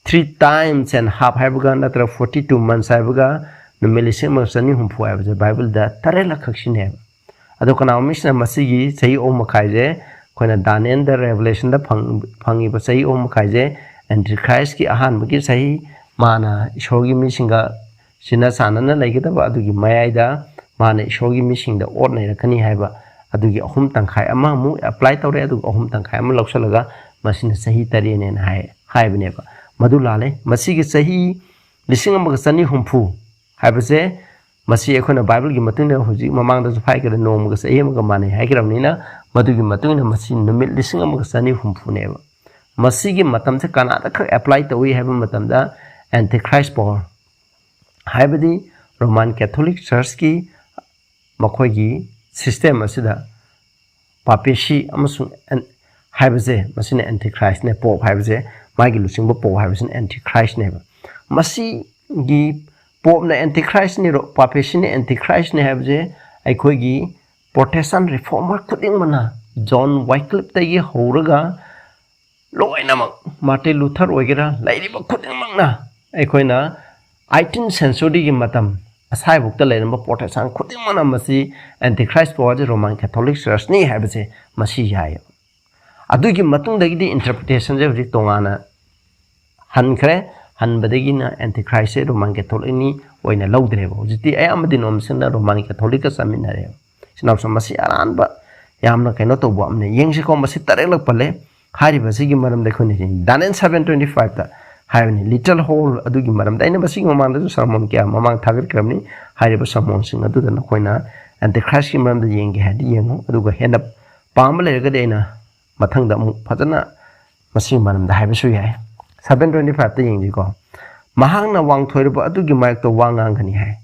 three times and half ꯍꯥꯏꯕꯒ ꯅꯠꯇ꯭ꯔꯒ forty two months ꯍꯥꯏꯕꯒ ꯅꯨꯃꯤꯠ ꯂꯤꯁꯤꯡ ꯑꯃꯒ ꯆꯅꯤ ꯍꯨꯝꯐꯨ ꯍꯥꯏꯕꯁꯦ Bibleꯗ ꯇꯔꯦꯠꯂꯛꯈꯛ ꯁꯤꯖꯤꯟꯅꯩꯕ꯫ ꯑꯗꯣ ꯀꯅꯥꯒꯨꯝꯕ ꯃꯤꯁꯤꯅ ꯃꯁꯤꯒꯤ ꯆꯍꯤ ꯑꯍꯨꯝ ꯃꯈꯥꯏꯁꯦ ꯑꯩꯈꯣꯏꯅ Danielꯗ, Revelationꯗ ꯐꯪ-, ꯐꯪꯉꯤꯕ ꯆꯍꯤ ꯑꯍꯨꯝ ꯃꯈꯥꯏꯁꯦ Antichristꯀꯤ ꯑꯍꯥꯟꯕꯒꯤ ꯆꯍꯤ, ꯃꯥꯅ ꯏꯁꯣꯔꯒꯤ ꯃꯤꯁꯤꯡꯒ ꯁꯤꯟꯅ ꯆꯥꯟꯅꯅ ꯂꯩꯒꯗꯕ ꯑꯗꯨꯒꯤ ꯃꯌꯥꯏꯗ ꯃꯥꯅ ꯏꯁꯣꯔꯒꯤ ꯃꯤꯁꯤꯡꯗ ꯑꯣꯠ ꯅꯩꯔꯛꯀꯅꯤ ꯍꯥꯏꯕ ꯑꯗꯨꯒꯤ ꯑꯍꯨꯝ ꯇꯪꯈꯥꯏ ꯑꯃ ꯑꯃꯨꯛ apply ꯇꯧꯔꯦ, ꯑꯗꯨꯒ ꯑꯍꯨꯝ ꯇꯪꯈꯥꯏ ꯑꯃ ꯂꯧꯁꯤꯜꯂꯒ ꯃꯁꯤꯅ ꯆꯍꯤ ꯇꯔꯦꯠꯅꯦꯅ ꯍꯥꯏ, ꯍꯥꯏꯕꯅꯦꯕ꯫ ꯃꯗꯨ ꯂꯥꯜꯂꯦ꯫ ꯃꯁꯤꯒꯤ ꯆꯍꯤ ꯂꯤꯁꯤꯡ ꯑꯃꯒ ꯆꯅꯤ ꯍꯨꯝꯐꯨ ꯍꯥꯏꯕꯁꯦ ꯃꯁꯤ ꯑꯩꯈꯣꯏꯅ Bibleꯒꯤ ꯃꯇꯨꯡ ꯏꯟꯅ ꯍꯧꯖꯤꯛ ꯃꯃꯥꯡꯗꯁꯨ ꯍꯥꯏꯈ꯭ꯔꯦ, ꯅꯣꯡꯃꯒ ꯆꯍꯤ ꯑꯃꯒ ꯃꯥꯟꯅꯩ ꯍꯥꯏꯈ꯭ꯔꯕꯅꯤꯅ ꯃꯗꯨꯒꯤ ꯃꯇꯨꯡ ꯏꯟꯅ ꯃꯁꯤ ꯅꯨꯃꯤꯠ ꯂꯤꯁꯤꯡ ꯑꯃꯒ ꯆꯅꯤ ꯍꯨꯝꯐꯨꯅꯦꯕ꯫ ꯃꯁꯤꯒꯤ ꯃꯇꯝꯁꯦ ꯀꯅꯥꯗ ꯈꯛ apply ꯇꯧꯏ ꯍꯥꯏꯕ ꯃꯇꯝꯗ Antichrist power, ꯍꯥꯏꯕꯗꯤ Roman Catholic Churchꯀꯤ ꯃꯈꯣꯏꯒꯤ system ꯑꯁꯤꯗ papacy ꯑꯃꯁꯨꯡ an-, ꯍꯥꯏꯕꯁꯦ ꯃꯁꯤꯅ Antichristꯅꯦ, Pope ꯍꯥꯏꯕꯁꯦ, ꯃꯥꯒꯤ ꯂꯨꯆꯤꯡꯕ Pope ꯍꯥꯏꯕꯁꯤꯅ Antichristꯅꯦꯕ꯫ ꯃꯁꯤꯒꯤ Popeꯅ Antichristꯅꯤ, ꯔꯣ-, papacyꯅ Antichristꯅꯤ ꯍꯥꯏꯕꯁꯦ ꯑꯩꯈꯣꯏꯒꯤ Protestant reformer ꯈꯨꯗꯤꯡꯃꯛꯅ, John Wycliffeꯇꯒꯤ ꯍꯧꯔꯒ ꯂꯣꯏꯅꯃꯛ, Martin Luther ꯑꯣꯏꯒꯦꯔꯥ, ꯂꯩꯔꯤꯕ ꯈꯨꯗꯤꯡꯃꯛꯅ ꯑꯩꯈꯣꯏꯅ eighteenth centuryꯒꯤ ꯃꯇꯝ ꯑꯁꯥꯏꯕꯨꯛꯇ ꯂꯩꯔꯝꯕ Protestant ꯈꯨꯗꯤꯡꯃꯛꯅ ꯃꯁꯤ Antichrist powerꯁꯦ Roman Catholic Churchꯅꯤ ꯍꯥꯏꯕꯁꯦ ꯃꯁꯤ ꯌꯥꯏꯌꯦꯕ꯫ ꯑꯗꯨꯒꯤ ꯃꯇꯨꯡꯗꯒꯤꯗꯤ interpretationꯁꯦ ꯍꯧꯖꯤꯛ ꯇꯣꯉꯥꯟꯅ ꯍꯟꯈ꯭ꯔꯦ꯫ ꯍꯟꯕꯗꯒꯤꯅ Antichristꯁꯦ Roman Catholicꯅꯤ ꯑꯣꯏꯅ ꯂꯧꯗ꯭ꯔꯦꯕ꯫ ꯍꯧꯖꯤꯛꯇꯤ ꯑꯌꯥꯝꯕ denominationꯅ Roman Catholicꯀ ꯆꯠꯃꯤꯟꯅꯔꯦꯕ꯫ ꯏꯆꯤꯟ ꯏꯅꯥꯎꯁꯤꯡ, ꯃꯁꯤ ꯑꯔꯥꯟꯕ ꯌꯥꯝꯅ ꯀꯩꯅꯣ ꯇꯧꯕ ꯑꯃꯅ ꯌꯦꯡꯁꯤꯀꯣ, ꯃꯁꯤ ꯇꯔꯦꯠꯂꯛ ꯄꯜꯂꯦ꯫ ꯍꯥꯏꯔꯤꯕꯁꯤꯒꯤ ꯃꯔꯝꯗ ꯑꯩꯈꯣꯏꯅ ꯌꯦꯡ-, Daniel seven twenty fiveꯇ ꯍꯥꯏꯕꯅꯤ꯫ Little hole ꯑꯗꯨꯒꯤ ꯃꯔꯝꯗ ꯑꯩꯅ ꯃꯁꯤꯒꯤ ꯃꯃꯥꯡꯗꯁꯨ ꯁꯔꯃꯣꯟ ꯀꯌꯥ ꯃꯃꯥꯡ ꯊꯥꯒꯠꯈ꯭ꯔꯕꯅꯤ꯫ ꯍꯥꯏꯔꯤꯕ ꯁꯔꯃꯣꯟꯁꯤꯡ ꯑꯗꯨꯗ ꯅꯈꯣꯏꯅ Antichristꯀꯤ ꯃꯔꯝꯗ ꯌꯦꯡꯒꯦ ꯍꯥꯏꯔꯗꯤ ꯌꯦꯡꯉꯨ, ꯑꯗꯨꯒ ꯍꯦꯟꯅ ꯄꯥꯝꯕ ꯂꯩꯔꯒꯗꯤ ꯑꯩꯅ ꯃꯊꯪꯗ ꯑꯃꯨꯛ ꯐꯖꯅ ꯃꯁꯤꯒꯤ ꯃꯔꯝꯗ ꯍꯥꯏꯕꯁꯨ ꯌꯥꯏ꯫ Seven twenty fiveꯇ ꯌꯦꯡꯁꯤꯀꯣ꯫ "ꯃꯍꯥꯛꯅ ꯋꯥꯡꯊꯣꯏꯔꯕ ꯑꯗꯨꯒꯤ ꯃꯥꯌꯣꯛꯇ ꯋꯥ ꯉꯥꯡꯒꯅꯤ" ꯍꯥꯏ꯫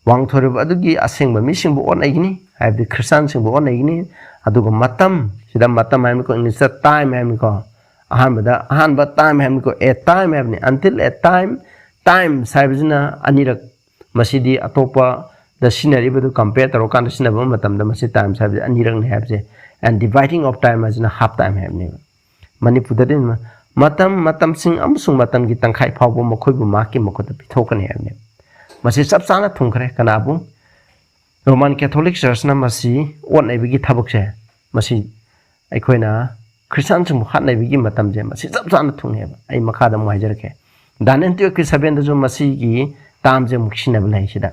ꯋꯥꯡꯊꯣꯏꯔꯕ ꯑꯗꯨꯒꯤ ꯑꯁꯦꯡꯕ ꯃꯤꯁꯤꯡꯕꯨ ꯑꯣꯠꯅꯩꯒꯅꯤ, ꯍꯥꯏꯕꯗꯤ ꯈ꯭ꯔꯤꯁꯇꯥꯟꯁꯤꯡꯕꯨ ꯑꯣꯠꯅꯩꯒꯅꯤ꯫ ꯑꯗꯨꯒ ꯃꯇꯝ, ꯁꯤꯗ ꯃꯇꯝ ꯍꯥꯏꯕꯅꯤꯀꯣ, ꯏꯪꯂꯤꯁꯇ time ꯍꯥꯏꯕꯅꯤꯀꯣ꯫ ꯑꯍꯥꯟꯕꯗ, ꯑꯍꯥꯟꯕ time ꯍꯥꯏꯕꯅꯤꯀꯣ, a time ꯍꯥꯏꯕꯅꯤ, until a time, times ꯍꯥꯏꯕꯁꯤꯅ ꯑꯅꯤꯔꯛ꯫ ꯃꯁꯤꯗꯤ ꯑꯇꯣꯞꯄꯗ ꯁꯤꯖꯤꯟꯅꯔꯤꯕꯗꯨ compare ꯇꯧꯔꯀꯥꯟꯗ ꯁꯤꯖꯤꯟꯅꯕ ꯃꯇꯝꯗ ꯃꯁꯤ times ꯍꯥꯏꯕꯁꯤ ꯑꯅꯤꯔꯛꯅꯤ ꯍꯥꯏꯕꯁꯦ꯫ And dividing of time ꯍꯥꯏꯁꯤꯅ half time ꯍꯥꯏꯕꯅꯦꯕ꯫ ꯃꯅꯤꯄꯨꯔꯗꯗꯤ ꯃꯇꯝ, ꯃꯇꯝꯁꯤꯡ ꯑꯃꯁꯨꯡ ꯃꯇꯝꯒꯤ ꯇꯪꯈꯥꯏ ꯐꯥꯎꯕ ꯃꯈꯣꯏꯕꯨ ꯃꯍꯥꯛꯀꯤ ꯃꯈꯨꯠꯇ ꯄꯤꯊꯣꯛꯀꯅꯤ ꯍꯥꯏꯕꯅꯦꯕ꯫ ꯃꯁꯤ ꯆꯞ ꯆꯥꯅ ꯊꯨꯡꯈ꯭ꯔꯦ꯫ ꯀꯅꯥꯕꯨ? Roman Catholic Churchꯅ ꯃꯁꯤ ꯑꯣꯠꯅꯩꯕꯒꯤ ꯊꯕꯛꯁꯦ, ꯃꯁꯤ ꯑꯩꯈꯣꯏꯅ ꯈ꯭ꯔꯤꯁꯇꯥꯟꯁꯤꯡꯕꯨ ꯍꯥꯠꯅꯕꯒꯤ ꯃꯇꯝꯁꯦ ꯃꯁꯤ ꯆꯞ ꯆꯥꯅ ꯊꯨꯡꯉꯦꯕ꯫ ꯑꯩ ꯃꯈꯥꯗ ꯑꯃꯨꯛ ꯍꯥꯏꯖꯔꯛꯀꯦ꯫ Daniel twelveꯀꯤ sevenꯗꯁꯨ ꯃꯁꯤꯒꯤ termꯁꯦ ꯑꯃꯨꯛ ꯁꯤꯖꯤꯟꯅꯕ ꯂꯩ ꯁꯤꯗ꯫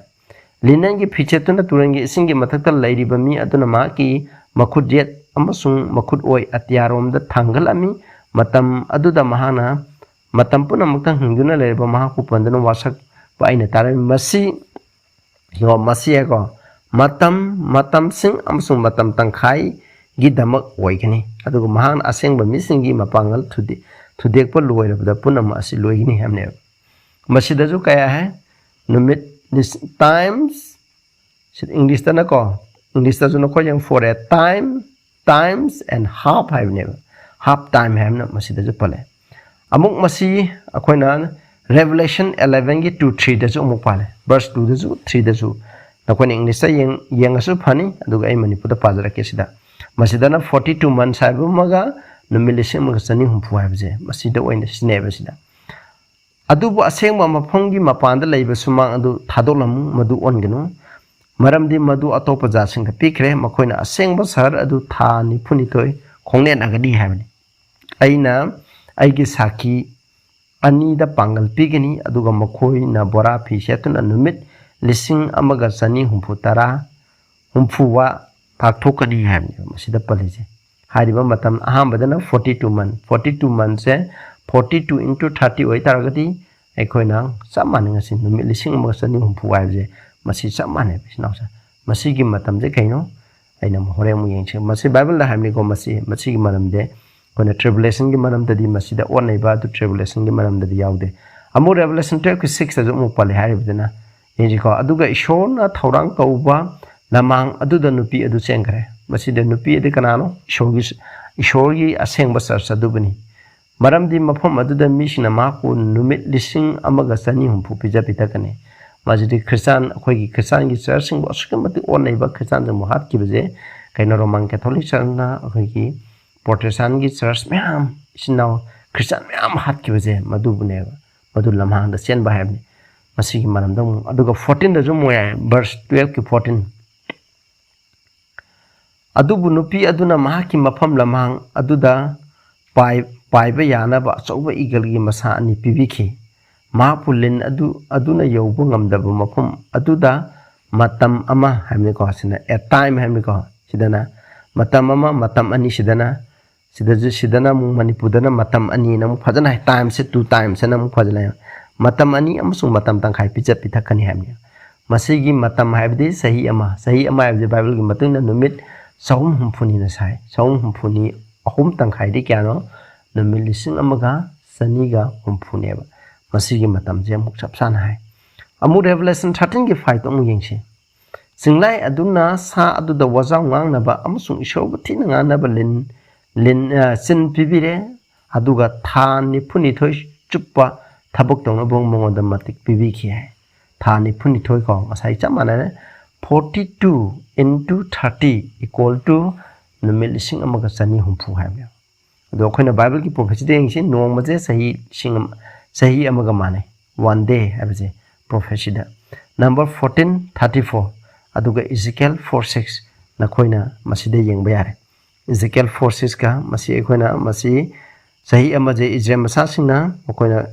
"ꯂꯤꯅꯟꯒꯤ ꯐꯤꯖꯦꯠꯇꯨꯅ ꯇꯨꯔꯦꯜꯒꯤ ꯏꯁꯤꯡꯒꯤ ꯃꯊꯛꯇ ꯂꯩꯔꯤꯕ ꯃꯤ ꯑꯗꯨꯅ ꯃꯍꯥꯛꯀꯤ ꯃꯈꯨꯠ ꯌꯦꯠ ꯑꯃꯁꯨꯡ ꯃꯈꯨꯠ ꯑꯣꯏ ꯑꯇꯤꯌꯥꯔꯣꯝꯗ ꯊꯥꯡꯒꯠꯂꯝꯃꯤ꯫ ꯃꯇꯝ ꯑꯗꯨꯗ ꯃꯍꯥꯛꯅ ꯃꯇꯝ ꯄꯨꯝꯅꯃꯛꯇ ꯍꯤꯡꯗꯨꯅ ꯂꯩꯔꯤꯕ ꯃꯍꯥꯛꯄꯨ ꯄꯟꯗꯨꯅ ꯋꯥꯁꯛꯄ ꯑꯩꯅ ꯇꯥꯔꯝꯃꯤ꯫" ꯃꯁꯤ, ꯌꯦꯡꯉꯣ, ꯃꯁꯤ ꯍꯥꯏꯀꯣ, ꯃꯇꯝ, ꯃꯇꯝꯁꯤꯡ ꯑꯃꯁꯨꯡ ꯃꯇꯝ ꯇꯪꯈꯥꯏꯒꯤꯗꯃꯛ ꯑꯣꯏꯒꯅꯤ꯫ ꯑꯗꯨꯒ ꯃꯍꯥꯛꯅ ꯑꯁꯦꯡꯕ ꯃꯤꯁꯤꯡꯒꯤ ꯃꯄꯥꯡꯒꯜ ꯊꯨꯗꯦ-, ꯊꯨꯗꯦꯛꯄ ꯂꯣꯏꯔꯕꯗ ꯄꯨꯝꯅꯃꯛ ꯑꯁꯤ ꯂꯣꯏꯒꯅꯤ ꯍꯥꯏꯕꯅꯦꯕ꯫ ꯃꯁꯤꯗꯁꯨ ꯀꯌꯥ ꯍꯥꯏ? ꯅꯨꯃꯤꯠ ꯂꯤꯁ-, times, ꯁꯤ ꯏꯪꯂꯤꯁꯇꯅꯀꯣ, ꯏꯪꯂꯤꯁꯇꯁꯨ ꯅꯈꯣꯏ ꯌꯦꯡꯉꯨ, "For a time, times and half" ꯍꯥꯏꯕꯅꯦꯕ꯫ Half time ꯍꯥꯏꯕꯅ ꯃꯁꯤꯗꯁꯨ ꯄꯜꯂꯦ꯫ ꯑꯃꯨꯛ ꯃꯁꯤ ꯑꯩꯈꯣꯏꯅ Revelation elevenꯒꯤ two threeꯗꯁꯨ ꯑꯃꯨꯛ ꯄꯥꯜꯂꯦ꯫ Verse twoꯗꯁꯨ, threeꯗꯁꯨ꯫ ꯅꯈꯣꯏꯅ ꯏꯪꯂꯤꯁꯇ ꯌꯦꯡ-, ꯌꯦꯡꯉꯁꯨ ꯐꯅꯤ, ꯑꯗꯨꯒ ꯑꯩ ꯃꯅꯤꯄꯨꯔꯗ ꯄꯥꯖꯔꯛꯀꯦ ꯁꯤꯗ꯫ ꯃꯁꯤꯗꯅ forty two months ꯍꯥꯏꯕ ꯑꯃꯒ ꯅꯨꯃꯤꯠ ꯂꯤꯁꯤꯡ ꯑꯃꯒ ꯆꯅꯤ ꯍꯨꯝꯐꯨ ꯍꯥꯏꯕꯁꯦ ꯃꯁꯤꯗ ꯑꯣꯏꯅ ꯁꯤꯖꯤꯟꯅꯩꯌꯦꯕ ꯁꯤꯗ꯫ "ꯑꯗꯨꯕꯨ ꯑꯁꯦꯡꯕ ꯃꯐꯝꯒꯤ ꯃꯄꯥꯟꯗ ꯂꯩꯕ ꯁꯨꯃꯥꯡ ꯑꯗꯨ ꯊꯥꯗꯣꯛꯂꯝꯃꯨ, ꯃꯗꯨ ꯑꯣꯟꯒꯅꯨ꯫ ꯃꯔꯝꯗꯤ ꯃꯗꯨ ꯑꯇꯣꯞꯄ ꯖꯥꯠꯁꯤꯡꯗ ꯄꯤꯈ꯭ꯔꯦ꯫ ꯃꯈꯣꯏꯅ ꯑꯁꯦꯡꯕ ꯁꯍꯔ ꯑꯗꯨ ꯊꯥ ꯅꯤꯐꯨꯅꯤꯊꯣꯏ ꯈꯣꯡꯅꯦꯠꯅꯒꯅꯤ" ꯍꯥꯏꯕꯅꯤ꯫ "ꯑꯩꯅ ꯑꯩꯒꯤ ꯁꯥꯈꯤ ꯑꯅꯤꯗ ꯄꯥꯡꯒꯜ ꯄꯤꯒꯅꯤ, ꯑꯗꯨꯒ ꯃꯈꯣꯏꯅ ꯕꯣꯔꯥ ꯐꯤ ꯁꯦꯠꯇꯨꯅ ꯅꯨꯃꯤꯠ ꯂꯤꯁꯤꯡ ꯑꯃꯒ ꯆꯅꯤ ꯍꯨꯝꯐꯨ ꯇꯔꯥ, ꯍꯨꯝꯐꯨ ꯋꯥ ꯄꯥꯛꯊꯣꯛꯀꯅꯤ" ꯍꯥꯏꯕꯅꯦꯕ ꯃꯁꯤꯗ ꯄꯜꯂꯤꯁꯦ꯫ ꯍꯥꯏꯔꯤꯕ ꯃꯇꯝ ꯑꯍꯥꯟꯕꯗꯅ forty two month, forty two monthꯁꯦ Forty two into thirty ꯑꯣꯏꯇꯥꯔꯒꯗꯤ ꯑꯩꯈꯣꯏꯅ ꯆꯞ ꯃꯥꯟꯅꯩ꯫ ꯉꯁꯤ ꯅꯨꯃꯤꯠ ꯂꯤꯁꯤꯡ ꯑꯃꯒ ꯆꯅꯤ ꯍꯨꯝꯐꯨ ꯍꯥꯏꯕꯁꯦ ꯃꯁꯤ ꯆꯞ ꯃꯥꯟꯅꯩ, ꯏꯆꯤꯟ ꯏꯅꯥꯎꯁꯦ꯫ ꯃꯁꯤꯒꯤ ꯃꯇꯝꯁꯦ ꯀꯩꯅꯣ? ꯑꯩꯅ ꯑꯃꯨꯛ ꯍꯣꯔꯦꯟ ꯑꯃꯨꯛ ꯌꯦꯡꯁꯤ꯫ ꯃꯁꯤ ꯕꯥꯏꯕꯜꯗ ꯍꯥꯏꯕꯅꯤꯀꯣ꯫ ꯃꯁꯤ, ꯃꯁꯤꯒꯤ ꯃꯔꯝꯗꯤ ꯑꯩꯈꯣꯏꯅ tribulationꯒꯤ ꯃꯔꯝꯗꯗꯤ, ꯃꯁꯤꯗ ꯑꯣꯠꯅꯩꯕ ꯑꯗꯨ tribulationꯒꯤ ꯃꯔꯝꯗꯗꯤ ꯌꯥꯎꯗꯦ꯫ ꯑꯃꯨꯛ Revelation twelveꯀꯤ sixꯇꯁꯨ ꯑꯃꯨꯛ ꯄꯜꯂꯦ ꯍꯥꯏꯔꯤꯕꯗꯨꯅ, ꯌꯦꯡꯁꯤꯀꯣ꯫ ꯑꯗꯨꯒ ꯏꯁꯣꯔꯅ ꯊꯧꯔꯥꯡ ꯇꯧꯕ ꯂꯃꯥꯡ ꯑꯗꯨꯗ ꯅꯨꯄꯤ ꯑꯗꯨ ꯆꯦꯟꯈ꯭ꯔꯦ꯫ ꯃꯁꯤꯗ ꯅꯨꯄꯤ ꯑꯗꯨ ꯀꯅꯥꯅꯣ? ꯏꯁꯣꯔꯒꯤ, ꯏꯁꯣꯔꯒꯤ ꯑꯁꯦꯡꯕ church ꯑꯗꯨꯕꯨꯅꯤ꯫ ꯃꯔꯝꯗꯤ ꯃꯐꯝ ꯑꯗꯨꯗ ꯃꯤꯁꯤꯡꯅ ꯃꯍꯥꯛꯄꯨ ꯅꯨꯃꯤꯠ ꯂꯤꯁꯤꯡ ꯑꯃꯒ ꯆꯅꯤ ꯍꯨꯝꯐꯨ ꯄꯤꯖ ꯄꯤꯊꯛꯀꯅꯤ꯫ ꯃꯁꯤꯗꯤ ꯈ꯭ꯔꯤꯁꯇꯥꯟ, ꯑꯩꯈꯣꯏꯒꯤ ꯈ꯭ꯔꯤꯁꯇꯥꯟꯒꯤ churchꯁꯤꯡꯕꯨ ꯑꯁꯨꯛꯀꯤ ꯃꯇꯤꯛ ꯑꯣꯠꯅꯩꯕ, ꯈ꯭ꯔꯤꯁꯇꯥꯟꯁꯤꯡꯕꯨ ꯍꯥꯠꯈꯤꯕꯁꯦ ꯀꯩꯅꯣ? Roman Catholic churchꯅ ꯑꯩꯈꯣꯏꯒꯤ Protestantꯀꯤ church ꯃꯌꯥꯝ, ꯏꯆꯤꯟ ꯏꯅꯥꯎ ꯈ꯭ꯔꯤꯁꯇꯥꯟ ꯃꯌꯥꯝ ꯍꯥꯠꯈꯤꯕꯁꯦ ꯃꯗꯨꯕꯨꯅꯦꯕ꯫ ꯃꯗꯨ ꯂꯝꯍꯥꯡꯗ ꯆꯦꯟꯕ ꯍꯥꯏꯕꯅꯤ꯫ ꯃꯁꯤꯒꯤ ꯃꯔꯝꯗ ꯑꯃꯨꯛ, ꯑꯗꯨꯒ fourteenꯗꯁꯨ ꯑꯃꯨꯛ ꯌꯥꯏ, verse twelveꯀꯤ fourteen꯫ ꯑꯗꯨꯕꯨ ꯅꯨꯄꯤ ꯑꯗꯨꯅ ꯃꯍꯥꯛꯀꯤ ꯃꯐꯝ ꯂꯝꯍꯥꯡ ꯑꯗꯨꯗ ꯄꯥꯏ-, ꯄꯥꯏꯕ ꯌꯥꯅꯕ ꯑꯆꯧꯕ eagleꯒꯤ ꯃꯁꯥ ꯑꯅꯤ ꯄꯤꯕꯤꯈꯤ꯫ ꯃꯍꯥꯛꯄꯨ ꯂꯤꯟ ꯑꯗꯨ, ꯑꯗꯨꯅ ꯌꯧꯕ ꯉꯝꯗꯕ ꯃꯐꯝ ꯑꯗꯨꯗ ꯃꯇꯝ ꯑꯃ ꯍꯥꯏꯕꯅꯤꯀꯣ, ꯁꯤꯅ a time ꯍꯥꯏꯕꯅꯤꯀꯣ, ꯁꯤꯗꯅ ꯃꯇꯝ ꯑꯃ, ꯃꯇꯝ ꯑꯅꯤ, ꯁꯤꯗꯅ, ꯁꯤꯗꯁꯨ, ꯁꯤꯗꯅ ꯑꯃꯨꯛ ꯃꯅꯤꯄꯨꯔꯗꯅ ꯃꯇꯝ ꯑꯅꯤꯅ ꯑꯃꯨꯛ ꯐꯖꯅ ꯍꯥꯏ, timeꯁꯦ two timesꯅ ꯑꯃꯨꯛ ꯐꯖꯅ ꯍꯥꯏ꯫ ꯃꯇꯝ ꯑꯅꯤ ꯑꯃꯁꯨꯡ ꯃꯇꯝ ꯇꯪꯈꯥꯏ ꯄꯤꯖ ꯄꯤꯊꯛꯀꯅꯤ ꯍꯥꯏꯕꯅꯤ꯫ ꯃꯁꯤꯒꯤ ꯃꯇꯝ ꯍꯥꯏꯕꯗꯤ ꯆꯍꯤ ꯑꯃ, ꯆꯍꯤ ꯑꯃ ꯍꯥꯏꯕꯁꯤ ꯕꯥꯏꯕꯜꯒꯤ ꯃꯇꯨꯡ ꯏꯟꯅ ꯅꯨꯃꯤꯠ ꯆꯍꯨꯝ ꯍꯨꯝꯐꯨꯅꯤꯅ ꯁꯥꯏ꯫ ꯆꯍꯨꯝ ꯍꯨꯝꯐꯨꯅꯤ, ꯑꯍꯨꯝ ꯇꯪꯈꯥꯏꯗꯤ ꯀꯌꯥꯅꯣ? ꯅꯨꯃꯤꯠ ꯂꯤꯁꯤꯡ ꯑꯃꯒ ꯆꯅꯤꯒ ꯍꯨꯝꯐꯨꯅꯦꯕ꯫ ꯃꯁꯤꯒꯤ ꯃꯇꯝꯁꯦ ꯑꯃꯨꯛ ꯆꯞ ꯆꯥꯅ ꯍꯥꯏ꯫ ꯑꯃꯨꯛ Revelation thirteenꯒꯤ fiveꯇꯣ ꯑꯃꯨꯛ ꯌꯦꯡꯁꯤ꯫ ꯆꯤꯡꯂꯥꯏ ꯑꯗꯨꯅ ꯁꯥ ꯑꯗꯨꯗ ꯋꯥꯖꯥꯎ ꯉꯥꯡꯅꯕ ꯑꯃꯁꯨꯡ ꯏꯁꯣꯔꯕꯨ ꯊꯤꯅ ꯉꯥꯡꯅꯕ ꯂꯤꯟ, ꯂꯤꯟ, ꯑ, ꯆꯤꯟ ꯄꯤꯕꯤꯔꯦ, ꯑꯗꯨꯒ ꯊꯥ ꯅꯤꯐꯨꯅꯤꯊꯣꯏ ꯆꯨꯞꯄ ꯊꯕꯛ ꯇꯧꯅꯕ ꯃꯉꯣꯟꯗ ꯃꯇꯤꯛ ꯄꯤꯕꯤꯈꯤ ꯍꯥꯏ꯫ ꯊꯥ ꯅꯤꯐꯨꯅꯤꯊꯣꯏ ꯀꯣ, ꯉꯁꯥꯏ ꯆꯞ ꯃꯥꯟꯅꯔꯦ꯫ Forty two into thirty equal to ꯅꯨꯃꯤꯠ ꯂꯤꯁꯤꯡ ꯑꯃꯒ ꯆꯅꯤ ꯍꯨꯝꯐꯨ ꯍꯥꯏꯕꯅꯦꯕ꯫ ꯑꯗꯣ ꯑꯩꯈꯣꯏꯅ ꯕꯥꯏꯕꯜꯒꯤ prophecyꯗ ꯌꯦꯡꯁꯤ, ꯅꯣꯡꯃꯁꯦ ꯆꯍꯤ ꯂꯤꯁꯤꯡ ꯑꯃ, ꯆꯍꯤ ꯑꯃꯒ ꯃꯥꯟꯅꯩ꯫ One day ꯍꯥꯏꯕꯁꯦ prophecyꯗ꯫ Number fourteen thirty four, ꯑꯗꯨꯒ Ezekiel four six, ꯅꯈꯣꯏꯅ ꯃꯁꯤꯗ ꯌꯦꯡꯕ ꯌꯥꯔꯦ꯫ Ezekiel four sixꯀ ꯃꯁꯤ ꯑꯩꯈꯣꯏꯅ, ꯃꯁꯤ ꯆꯍꯤ ꯑꯃꯁꯦ ꯏꯖꯔꯦꯜ ꯃꯆꯥꯁꯤꯡꯅ ꯃꯈꯣꯏꯅ,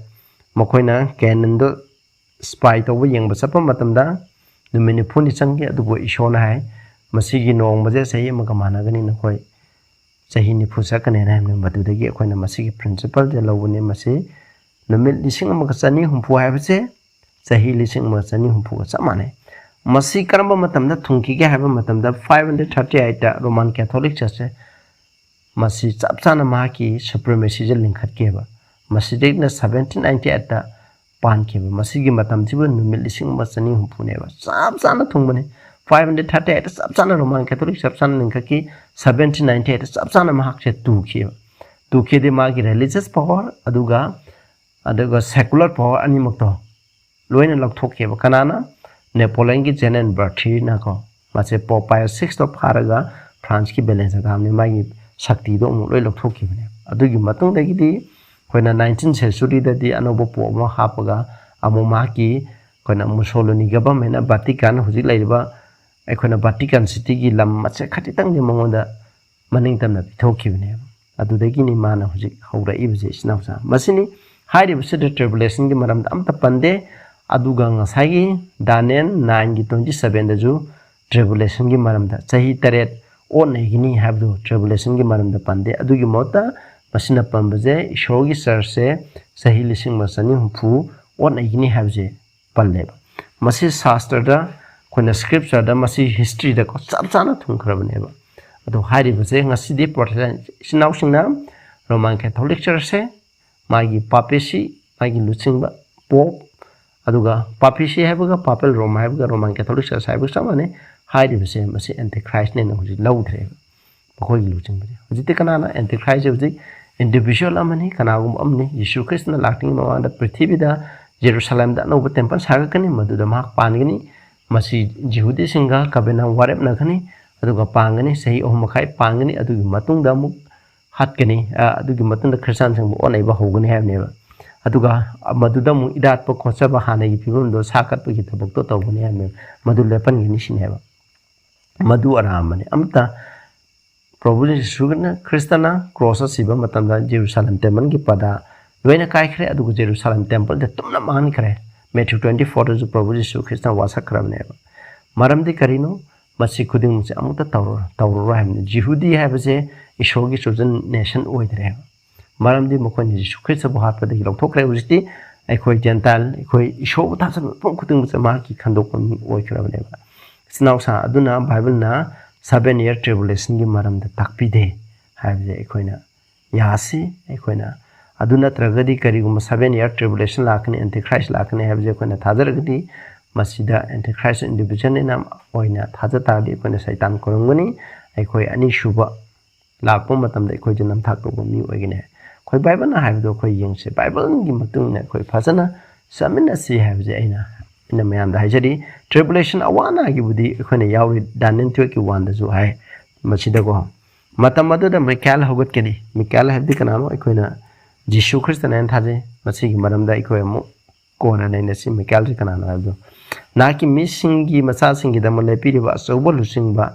ꯃꯈꯣꯏꯅ ꯀꯦꯅꯥꯟꯗꯣ spy ꯇꯧꯕ ꯌꯦꯡꯕ ꯆꯠꯄ ꯃꯇꯝꯗ ꯅꯨꯃꯤꯠ ꯅꯤꯐꯨꯅꯤ ꯆꯪꯈꯤ, ꯑꯗꯨꯕꯨ ꯏꯁꯣꯔꯅ ꯍꯥꯏ, "ꯃꯁꯤꯒꯤ ꯅꯣꯡꯃꯁꯦ ꯆꯍꯤ ꯑꯃꯒ ꯃꯥꯟꯅꯒꯅꯤ ꯅꯈꯣꯏ꯫ ꯆꯍꯤ ꯅꯤꯐꯨ ꯆꯠꯀꯅꯦꯅ ꯍꯥꯏꯕꯅꯤ꯫ ꯃꯗꯨꯗꯒꯤ ꯑꯩꯈꯣꯏꯅ ꯃꯁꯤꯒꯤ principle ꯁꯦ ꯂꯧꯕꯅꯤ꯫ ꯃꯁꯤ ꯅꯨꯃꯤꯠ ꯂꯤꯁꯤꯡ ꯑꯃꯒ ꯆꯅꯤ ꯍꯨꯝꯐꯨ ꯍꯥꯏꯕꯁꯦ ꯆꯍꯤ ꯂꯤꯁꯤꯡ ꯑꯃꯒ ꯆꯅꯤ ꯍꯨꯝꯐꯨꯒ ꯆꯞ ꯃꯥꯟꯅꯩ꯫ ꯃꯁꯤ ꯀꯔꯝꯕ ꯃꯇꯝꯗ ꯊꯨꯡꯈꯤꯒꯦ ꯍꯥꯏꯕ ꯃꯇꯝꯗ, five hundred thirty eight ꯇ Roman Catholic Church ꯁꯦ ꯃꯁꯤ ꯆꯞ ꯆꯥꯅ ꯃꯍꯥꯛꯀꯤ supremacy ꯁꯦ ꯂꯤꯡꯈꯠꯈꯤꯕ꯫ ꯃꯁꯤꯗꯒꯤꯅ seventeen ninety eight ꯇ ꯄꯥꯟꯈꯤꯕ꯫ ꯃꯁꯤꯒꯤ ꯃꯇꯝꯁꯤꯕꯨ ꯅꯨꯃꯤꯠ ꯂꯤꯁꯤꯡ ꯑꯃ ꯆꯅꯤ ꯍꯨꯝꯐꯨꯅꯦꯕ꯫ ꯆꯞ ꯆꯥꯅ ꯊꯨꯡꯕꯅꯤ꯫ Five hundred thirty eight ꯇ ꯆꯞ ꯆꯥꯅ Roman Catholic ꯆꯞ ꯆꯥꯅ ꯂꯤꯡꯈꯠꯈꯤ꯫ Seventeen ninety eight ꯇ ꯆꯞ ꯆꯥꯅ ꯃꯍꯥꯛꯁꯦ ꯇꯨꯈꯤꯕ꯫ ꯇꯨꯈꯤꯗꯤ ꯃꯥꯒꯤ religious power ꯑꯗꯨꯒ, ꯑꯗꯨꯒ secular power ꯑꯅꯤꯃꯛꯇꯣ ꯂꯣꯏꯅ ꯂꯧꯊꯣꯛꯈꯤꯕ꯫ ꯀꯅꯥꯅ? Napoleon ꯒꯤ Jeanne d'Albret ꯅ ꯀꯣ, ꯃꯥꯁꯦ Pope Pius six ꯇꯣ ꯐꯥꯔꯒ France ꯀꯤ Valence ꯗ ꯀꯥꯕꯅꯤ꯫ ꯃꯥꯒꯤ ꯁꯛꯇꯤꯗꯣ ꯑꯃꯨꯛ ꯂꯣꯏ ꯂꯧꯊꯣꯛꯈꯤꯕꯅꯦ꯫ ꯑꯗꯨꯒꯤ ꯃꯇꯨꯡꯗꯒꯤꯗꯤ ꯑꯩꯈꯣꯏꯅ nineteenth century ꯗꯗꯤ ꯑꯅꯧꯕ Pope ꯑꯃ ꯍꯥꯞꯄꯒ ꯑꯃꯨꯛ ꯃꯍꯥꯛꯀꯤ, ꯑꯩꯈꯣꯏꯅ Mussolini government ꯅ Vatican, ꯍꯧꯖꯤꯛ ꯂꯩꯔꯤꯕ ꯑꯩꯈꯣꯏꯅ Vatican City ꯒꯤ ꯂꯝ ꯃꯆꯦꯠ ꯈꯖꯤꯛꯇꯪꯗꯤ ꯃꯉꯣꯟꯗ ꯃꯅꯤꯡ ꯇꯝꯅ ꯄꯤꯊꯣꯛꯈꯤꯕꯅꯦꯕ꯫ ꯑꯗꯨꯗꯒꯤꯅꯤ ꯃꯥꯅ ꯍꯧꯖꯤꯛ ꯍꯧꯔꯛꯏꯕꯁꯦ, ꯏꯆꯤꯟ ꯏꯅꯥꯎꯁꯥ꯫ ꯃꯁꯤꯅꯤ ꯍꯥꯏꯔꯤꯕꯁꯤꯗ tribulation ꯒꯤ ꯃꯔꯝꯗ ꯑꯝꯇ ꯄꯟꯗꯦ꯫ ꯑꯗꯨꯒ ꯉꯁꯥꯏꯒꯤ Daniel nine ꯒꯤ twenty seven ꯗꯁꯨ tribulation ꯒꯤ ꯃꯔꯝꯗ, ꯆꯍꯤ ꯇꯔꯦꯠ ꯑꯣꯠ ꯅꯩꯒꯅꯤ ꯍꯥꯏꯕꯗꯨ tribulation ꯒꯤ ꯃꯔꯝꯗ ꯄꯟꯗꯦ꯫ ꯑꯗꯨꯒꯤ ꯃꯍꯨꯠꯇ ꯃꯁꯤꯅ ꯄꯟꯕꯁꯦ ꯏꯁꯣꯔꯒꯤ church ꯁꯦ ꯆꯍꯤ ꯂꯤꯁꯤꯡ ꯑꯃ ꯆꯅꯤ ꯍꯨꯝꯐꯨ ꯑꯣꯠ ꯅꯩꯒꯅꯤ ꯍꯥꯏꯕꯁꯦ ꯄꯜꯂꯦꯕ꯫ ꯃꯁꯤ ꯁꯥꯁꯇ꯭ꯔꯗ, ꯑꯩꯈꯣꯏꯅ scripture ꯗ, ꯃꯁꯤ history ꯗꯀꯣ ꯆꯞ ꯆꯥꯅ ꯊꯨꯡꯈ꯭ꯔꯕꯅꯦꯕ꯫ ꯑꯗꯣ ꯍꯥꯏꯔꯤꯕꯁꯦ ꯉꯁꯤꯗꯤ Protestant ꯏꯆꯤꯟ ꯏꯅꯥꯎꯁꯤꯡꯅ Roman Catholic Church ꯁꯦ ꯃꯥꯒꯤ papacy, ꯃꯥꯒꯤ ꯂꯨꯆꯤꯡꯕ Pope, ꯑꯗꯨꯒ papacy ꯍꯥꯏꯕꯒ Papal Rome ꯍꯥꯏꯕꯒ Roman Catholic Church ꯍꯥꯏꯕꯒ ꯆꯞ ꯃꯥꯟꯅꯩ꯫ ꯍꯥꯏꯔꯤꯕꯁꯦ ꯃꯁꯤ Antichrist ꯅꯦꯅ ꯍꯧꯖꯤꯛ ꯂꯧꯗ꯭ꯔꯦꯕ꯫ ꯃꯈꯣꯏꯒꯤ ꯂꯨꯆꯤꯡꯕꯁꯦ꯫ ꯍꯧꯖꯤꯛꯇꯤ ꯀꯅꯥꯅ? Antichrist ꯁꯦ ꯍꯧꯖꯤꯛ individual ꯑꯃꯅꯤ, ꯀꯅꯥꯒꯨꯝꯕ ꯑꯃꯅꯤ꯫ ꯖꯤꯁꯨ ꯈ꯭ꯔꯤꯁꯇꯅ ꯂꯥꯛꯇ꯭ꯔꯤꯉꯩ ꯃꯃꯥꯡꯗ ꯄ꯭ꯔꯤꯊꯤꯕꯤꯗ ꯖꯦꯔꯨꯁꯂꯦꯝꯗ ꯑꯅꯧꯕ temple ꯁꯥꯒꯠꯀꯅꯤ, ꯃꯗꯨꯗ ꯃꯍꯥꯛ ꯄꯥꯟꯒꯅꯤ꯫ ꯃꯁꯤ ꯖꯤꯍꯨꯗꯤꯁꯤꯡꯒ covenant ꯋꯥꯔꯦꯞꯅꯒꯅꯤ, ꯑꯗꯨꯒ ꯄꯥꯟꯒꯅꯤ꯫ ꯆꯍꯤ ꯑꯍꯨꯝ ꯃꯈꯥꯏ ꯄꯥꯟꯒꯅꯤ꯫ ꯑꯗꯨꯒꯤ ꯃꯇꯨꯡꯗ ꯑꯃꯨꯛ ꯍꯥꯠꯀꯅꯤ꯫ ꯑ, ꯑꯗꯨꯒꯤ ꯃꯇꯨꯡꯗ ꯈ꯭ꯔꯤꯁꯇꯥꯟꯁꯤꯡꯕꯨ ꯑꯣꯠꯅꯩꯕ ꯍꯧꯒꯅꯤ ꯍꯥꯏꯕꯅꯦꯕ꯫ ꯑꯗꯨꯒ ꯃꯗꯨꯗ ꯑꯃꯨꯛ ꯏꯔꯥꯠꯄ ꯈꯣꯠꯆꯕ, ꯍꯥꯟꯅꯒꯤ ꯐꯤꯕꯝꯗꯣ ꯁꯥ ꯀꯠꯄꯒꯤ ꯊꯕꯛꯇꯣ ꯇꯧꯒꯅꯤ ꯍꯥꯏꯕꯅꯦꯕ꯫ ꯃꯗꯨ ꯂꯦꯞꯍꯟꯒꯅꯤ ꯁꯤꯅꯦꯕ꯫ ꯃꯗꯨ ꯑꯔꯥꯟꯕꯅꯤ꯫ ꯑꯃꯇ ꯄ꯭ꯔꯚꯨ ꯖꯤꯁꯨ ꯈ꯭ꯔꯤꯁꯇꯅ cross ꯇ ꯁꯤꯕ ꯃꯇꯝꯗ ꯖꯦꯔꯨꯁꯂꯦꯝ temple ꯒꯤ ꯄꯔꯗꯥ ꯂꯣꯏꯅ ꯀꯥꯏꯈ꯭ꯔꯦ, ꯑꯗꯨꯒ ꯖꯦꯔꯨꯁꯂꯦꯝ temple ꯗꯤ ꯇꯨꯝꯅ ꯃꯥꯡꯈ꯭ꯔꯦ꯫ Matthew twenty four ꯗꯁꯨ ꯄ꯭ꯔꯚꯨ ꯖꯤꯁꯨ ꯈ꯭ꯔꯤꯁꯇꯅ ꯋꯥꯁꯛꯈ꯭ꯔꯕꯅꯦꯕ꯫ ꯃꯔꯝꯗꯤ ꯀꯔꯤꯅꯣ? ꯃꯁꯤ ꯈꯨꯗꯤꯡꯃꯛꯁꯦ ꯑꯃꯨꯛꯇ ꯇꯧꯔꯔꯣꯏ, ꯇꯧꯔꯔꯣꯏ ꯍꯥꯏꯕꯅꯤ꯫ ꯖꯤꯍꯨꯗꯤ ꯍꯥꯏꯕꯁꯦ ꯏꯁꯣꯔꯒꯤ chosen nation ꯑꯣꯏꯗ꯭ꯔꯦꯕ꯫ ꯃꯔꯝꯗꯤ ꯃꯈꯣꯏꯅ ꯖꯤꯁꯨ ꯈ꯭ꯔꯤꯁꯇꯕꯨ ꯍꯥꯠꯄꯗꯒꯤ ꯂꯧꯊꯣꯛꯈ꯭ꯔꯦ꯫ ꯍꯧꯖꯤꯛꯇꯤ ꯑꯩꯈꯣꯏ ꯖꯦꯟꯇꯥꯏꯜ, ꯑꯩꯈꯣꯏ ꯏꯁꯣꯔꯕꯨ ꯊꯥꯖꯕ ꯃꯤꯄꯨꯝ ꯈꯨꯗꯤꯡꯃꯛꯁꯦ ꯃꯍꯥꯛꯀꯤ ꯈꯟꯗꯣꯛꯄ ꯃꯤ ꯑꯣꯏꯈ꯭ꯔꯕꯅꯦꯕ꯫ ꯏꯆꯤꯟ ꯏꯅꯥꯎꯁꯥ ꯑꯗꯨꯅ ꯕꯥꯏꯕꯜꯅ seven year tribulationꯒꯤ ꯃꯔꯝꯗ ꯇꯥꯛꯄꯤꯗꯦ ꯍꯥꯏꯕꯁꯦ ꯑꯩꯈꯣꯏꯅ ꯌꯥꯁꯤ꯫ ꯑꯩꯈꯣꯏꯅ ꯑꯗꯨ ꯅꯠꯇ꯭ꯔꯒꯗꯤ ꯀꯔꯤꯒꯨꯝꯕ seven year tribulation ꯂꯥꯛꯀꯅꯤ, Antichrist ꯂꯥꯛꯀꯅꯤ ꯍꯥꯏꯕꯁꯦ ꯑꯩꯈꯣꯏꯅ ꯊꯥꯖꯔꯒꯗꯤ, ꯃꯁꯤꯗ Antichrist individual ꯑꯣꯏꯅ ꯊꯥꯖ ꯇꯥꯔꯗꯤ ꯑꯩꯈꯣꯏꯅ ꯁꯩꯇꯥꯟ ꯈꯨꯔꯨꯝꯒꯅꯤ꯫ ꯑꯩꯈꯣꯏ ꯑꯅꯤꯁꯨꯕ ꯂꯥꯛꯄ ꯃꯇꯝꯗ ꯑꯩꯈꯣꯏꯁꯦ ꯅꯝꯊꯥꯛ ꯇꯧꯕ ꯃꯤ ꯑꯣꯏꯒꯅꯤ꯫ ꯑꯩꯈꯣꯏ ꯕꯥꯏꯕꯜꯅ ꯍꯥꯏꯕꯗꯣ ꯑꯩꯈꯣꯏ ꯌꯦꯡꯁꯤ꯫ ꯕꯥꯏꯕꯜꯒꯤ ꯃꯇꯨꯡ ꯏꯟꯅ ꯑꯩꯈꯣꯏ ꯐꯖꯅ ꯆꯠꯃꯤꯟꯅꯁꯤ ꯍꯥꯏꯕꯁꯦ ꯑꯩꯅ, ꯑꯩꯅ ꯃꯌꯥꯝꯗ ꯍꯥꯏꯖꯔꯤ꯫ Tribulation ꯑꯋꯥ ꯑꯅꯥꯒꯤꯕꯨꯗꯤ ꯑꯩꯈꯣꯏꯅ ꯌꯥꯎꯔꯤ, Daniel twelveꯀꯤ oneꯗꯁꯨ ꯍꯥꯏ꯫ ꯃꯁꯤꯗꯀꯣ, ꯃꯇꯝ ꯑꯗꯨꯗ ꯃꯤꯀꯥꯌꯦꯜ ꯍꯧꯒꯠꯀꯅꯤ꯫ ꯃꯤꯀꯥꯌꯦꯜ ꯍꯥꯏꯕꯗꯤ ꯀꯅꯥꯅꯣ? ꯑꯩꯈꯣꯏꯅ ꯖꯤꯁꯨ ꯈ꯭ꯔꯤꯁꯇꯅꯦꯅ ꯊꯥꯖꯩ꯫ ꯃꯁꯤꯒꯤ ꯃꯔꯝꯗ ꯑꯩꯈꯣꯏ ꯑꯃꯨꯛ ꯀꯣꯟꯅ ꯅꯩꯅꯁꯤ, ꯃꯤꯀꯥꯌꯦꯜꯁꯤ ꯀꯅꯥꯅꯣ ꯍꯥꯏꯕꯗꯣ꯫ ꯅꯍꯥꯛꯀꯤ ꯃꯤꯁꯤꯡꯒꯤ ꯃꯆꯥꯁꯤꯡꯒꯤꯗꯃꯛ ꯂꯦꯞꯄꯤꯔꯤꯕ ꯑꯆꯧꯕ ꯂꯨꯆꯤꯡꯕ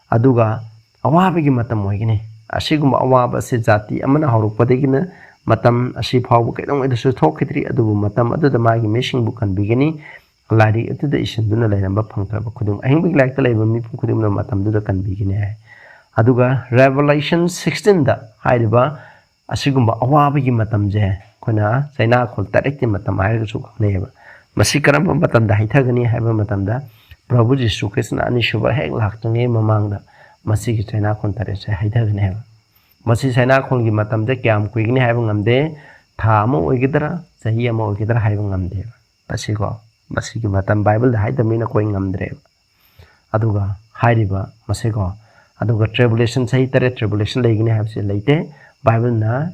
ꯑꯗꯨꯒ ꯑꯋꯥꯕꯒꯤ ꯃꯇꯝ ꯑꯣꯏꯒꯅꯤ꯫ ꯑꯁꯤꯒꯨꯝꯕ ꯑꯋꯥꯕ ꯑꯁꯤ ꯖꯥꯇꯤ ꯑꯃꯅ ꯍꯧꯔꯛꯄꯗꯒꯤꯅ ꯃꯇꯝ ꯑꯁꯤ ꯐꯥꯎꯕ ꯀꯩꯗꯧꯉꯩꯗꯁꯨ ꯊꯣꯛꯈꯤꯗ꯭ꯔꯤ, ꯑꯗꯨꯕꯨ ꯃꯇꯝ ꯑꯗꯨꯗ ꯃꯥꯒꯤ ꯃꯤꯁꯤꯡꯕꯨ ꯀꯟꯕꯤꯒꯅꯤ꯫ ꯂꯥꯏꯔꯤꯛ ꯑꯗꯨꯗ ꯏꯁꯤꯟꯗꯨꯅ ꯂꯩꯔꯝꯕ ꯐꯪꯈ꯭ꯔꯕ ꯈꯨꯗꯤꯡꯃꯛ, ꯑꯍꯤꯡꯕꯒꯤ ꯂꯥꯏꯔꯤꯛꯇ ꯂꯩꯕ ꯃꯤꯄꯨꯝ ꯈꯨꯗꯤꯡꯃꯛ ꯃꯇꯝꯗꯨꯗ ꯀꯟꯕꯤꯒꯅꯤ ꯍꯥꯏ꯫ ꯑꯗꯨꯒ Revelation sixteenꯗ ꯍꯥꯏꯔꯤꯕ ꯑꯁꯤꯒꯨꯝꯕ ꯑꯋꯥꯕꯒꯤ ꯃꯇꯝꯁꯦ ꯑꯩꯈꯣꯏꯅ ꯆꯩꯅꯥꯈꯣꯜ ꯇꯔꯦꯠꯀꯤ ꯃꯇꯝ ꯍꯥꯏꯔꯒꯁꯨ ꯈꯪꯅꯩꯌꯦꯕ꯫ ꯃꯁꯤ ꯀꯔꯝꯕ ꯃꯇꯝꯗ ꯍꯩꯊꯒꯅꯤ ꯍꯥꯏꯕ ꯃꯇꯝꯗ, ꯄ꯭ꯔꯚꯨ ꯖꯤꯁꯨ ꯈ꯭ꯔꯤꯁꯇꯅ ꯑꯅꯤꯁꯨꯕ ꯍꯦꯛ ꯂꯥꯛꯇ꯭ꯔꯤꯉꯩ ꯃꯃꯥꯡꯗ ꯃꯁꯤꯒꯤ ꯆꯩꯅꯥꯈꯣꯜ ꯇꯔꯦꯠꯁꯦ ꯍꯩꯊꯒꯅꯤ ꯍꯥꯏꯕ꯫ ꯃꯁꯤ ꯆꯩꯅꯥꯈꯣꯜꯒꯤ ꯃꯇꯝꯁꯦ ꯀꯌꯥꯝ ꯀꯨꯏꯒꯅꯤ ꯍꯥꯏꯕ ꯉꯝꯗꯦ꯫ ꯊꯥ ꯑꯃ ꯑꯣꯏꯒꯗ꯭ꯔꯥ, ꯆꯍꯤ ꯑꯃ ꯑꯣꯏꯒꯗ꯭ꯔꯥ ꯍꯥꯏꯕ ꯉꯝꯗꯦꯕ꯫ ꯃꯁꯤꯀꯣ, ꯃꯁꯤꯒꯤ ꯃꯇꯝ ꯕꯥꯏꯕꯜꯗ ꯍꯥꯏꯗꯕꯅꯤꯅ ꯑꯩꯈꯣꯏ ꯉꯝꯗ꯭ꯔꯦꯕ꯫ ꯑꯗꯨꯒ ꯍꯥꯏꯔꯤꯕ ꯃꯁꯤꯀꯣ, ꯑꯗꯨꯒ tribulation, ꯆꯍꯤ ꯇꯔꯦꯠ tribulation ꯂꯩꯒꯅꯤ ꯍꯥꯏꯕꯁꯦ ꯂꯩꯇꯦ꯫ ꯕꯥꯏꯕꯜꯅ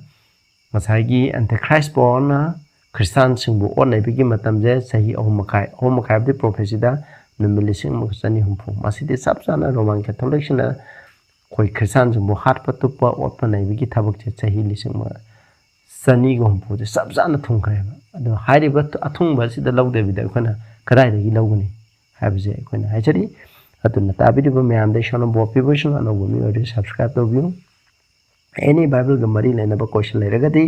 ꯉꯁꯥꯏꯒꯤ Antichrist powerꯅ ꯈ꯭ꯔꯤꯁꯇꯥꯟꯁꯤꯡꯕꯨ ꯑꯣꯠ ꯅꯩꯕꯒꯤ ꯃꯇꯝꯁꯦ ꯆꯍꯤ ꯑꯍꯨꯝ ꯃꯈꯥꯏ, ꯑꯍꯨꯝ ꯃꯈꯥꯏ ꯍꯥꯏꯕꯗꯤ prophecyꯗ ꯅꯨꯃꯤꯠ ꯂꯤꯁꯤꯡ ꯑꯃꯒ ꯆꯅꯤ ꯍꯨꯝꯐꯨ꯫ ꯃꯁꯤꯗꯤ ꯆꯞ ꯆꯥꯅ Roman Catholicꯁꯤꯡꯅ ꯑꯩꯈꯣꯏ ꯈ꯭ꯔꯤꯁꯇꯥꯟꯁꯤꯡꯕꯨ ꯍꯥꯠꯄ ꯇꯨꯞꯄ ꯑꯣꯠꯄ ꯅꯩꯕꯒꯤ ꯊꯕꯛꯁꯦ ꯆꯍꯤ ꯂꯤꯁꯤꯡ ꯑꯃ ꯆꯅꯤꯒ ꯍꯨꯝꯐꯨꯁꯦ ꯆꯞ ꯆꯥꯅ ꯊꯨꯡꯈ꯭ꯔꯦꯕ꯫ ꯑꯗꯣ ꯍꯥꯏꯔꯤꯕ ꯑꯊꯨꯡꯕ ꯑꯁꯤꯗ ꯂꯧꯗꯕꯤꯗ ꯑꯩꯈꯣꯏꯅ ꯀꯗꯥꯏꯗꯒꯤ ꯂꯧꯒꯅꯤ ꯍꯥꯏꯕꯁꯦ ꯑꯩꯈꯣꯏꯅ ꯍꯥꯏꯖꯔꯤ꯫ ꯑꯗꯨꯅ ꯇꯥꯕꯤꯔꯤꯕ ꯃꯌꯥꯝꯗ ꯏꯁꯣꯔꯅ ꯕꯣꯔ ꯄꯤꯕ ꯑꯣꯏꯁꯅꯨ꯫ ꯑꯅꯧꯕ ꯃꯤ ꯑꯣꯏꯔꯗꯤ subscribe ꯇꯧꯕꯤꯌꯨ꯫ Any ꯕꯥꯏꯕꯜꯒ ꯃꯔꯤ ꯂꯩꯅꯕ question ꯂꯩꯔꯒꯗꯤ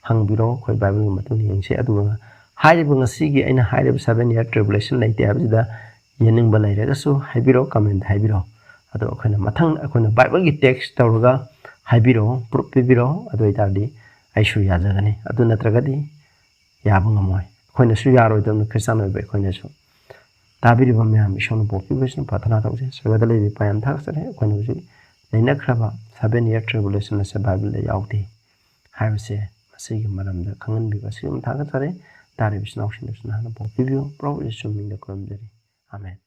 ꯍꯪꯕꯤꯔꯣ, ꯑꯩꯈꯣꯏ ꯕꯥꯏꯕꯜꯒꯤ ꯃꯇꯨꯡ ꯌꯦꯡꯁꯤ꯫ ꯑꯗꯨꯒ ꯍꯥꯏꯔꯤꯕ ꯉꯁꯤꯒꯤ ꯑꯩꯅ ꯍꯥꯏꯔꯤꯕ seven year tribulation ꯂꯩꯇꯦ ꯍꯥꯏꯕꯁꯤꯗ ꯌꯦꯡꯅꯤꯡꯕ ꯂꯩꯔꯒꯁꯨ ꯍꯥꯏꯕꯤꯔꯣ, comment ꯍꯥꯏꯕꯤꯔꯣ꯫ ꯑꯗꯣ ꯑꯩꯈꯣꯏꯅ ꯃꯊꯪ ꯑꯩꯈꯣꯏꯅ ꯕꯥꯏꯕꯜꯒꯤ text ꯇꯧꯔꯒ ꯍꯥꯏꯕꯤꯔꯛꯑꯣ, ꯄ꯭ꯔꯨꯞ ꯄꯤꯕꯤꯔꯛꯑꯣ꯫ ꯑꯗꯨ ꯑꯣꯏꯇꯥꯔꯗꯤ ꯑꯩꯁꯨ ꯌꯥꯖꯒꯅꯤ꯫ ꯑꯗꯨ ꯅꯠꯇ꯭ꯔꯒꯗꯤ ꯌꯥꯕ ꯉꯝꯃꯣꯏ꯫ ꯑꯩꯈꯣꯏꯅꯁꯨ ꯌꯥꯔꯣꯏꯗꯕꯅꯤ, ꯈ꯭ꯔꯤꯁꯇꯥꯟ ꯑꯣꯏꯕ ꯑꯩꯈꯣꯏꯅꯁꯨ꯫ ꯇꯥꯕꯤꯔꯤꯕ ꯃꯌꯥꯝ ꯏꯁꯣꯔꯅ ꯄꯣꯛꯄꯤꯕꯁꯤꯡ ꯄ꯭ꯔꯥꯊꯅꯥ ꯇꯧꯖꯩ꯫ ꯁ꯭ꯋꯔꯒꯗ ꯂꯩꯕ ꯏꯄꯥ ꯌꯥꯝ ꯊꯥꯒꯠꯆꯔꯤ꯫ ꯑꯩꯈꯣꯏꯅ ꯍꯧꯖꯤꯛ ꯅꯩꯅꯈ꯭ꯔꯕ seven year tribulation ꯑꯁꯦ ꯕꯥꯏꯕꯜꯗ ꯌꯥꯎꯗꯦ ꯍꯥꯏꯕꯁꯦ, ꯃꯁꯤꯒꯤ ꯃꯔꯝꯗ ꯈꯪꯍꯟꯕꯤꯕ ꯑꯁꯤ ꯌꯥꯝ ꯊꯥꯒꯠꯆꯔꯤ꯫ ꯇꯥꯔꯤꯕ ꯏꯆꯤꯟ ꯏꯅꯥꯎꯁꯤꯡꯗꯁꯨ ꯅꯍꯥꯛꯅ ꯄꯣꯛꯄꯤꯕꯤꯌꯨ꯫ ꯄ꯭ꯔꯚꯨ ꯌꯤꯁꯨ ꯃꯤꯡꯗ ꯈꯨꯔꯨꯝꯖꯔꯤ꯫ ꯑꯥꯃꯦꯟ꯫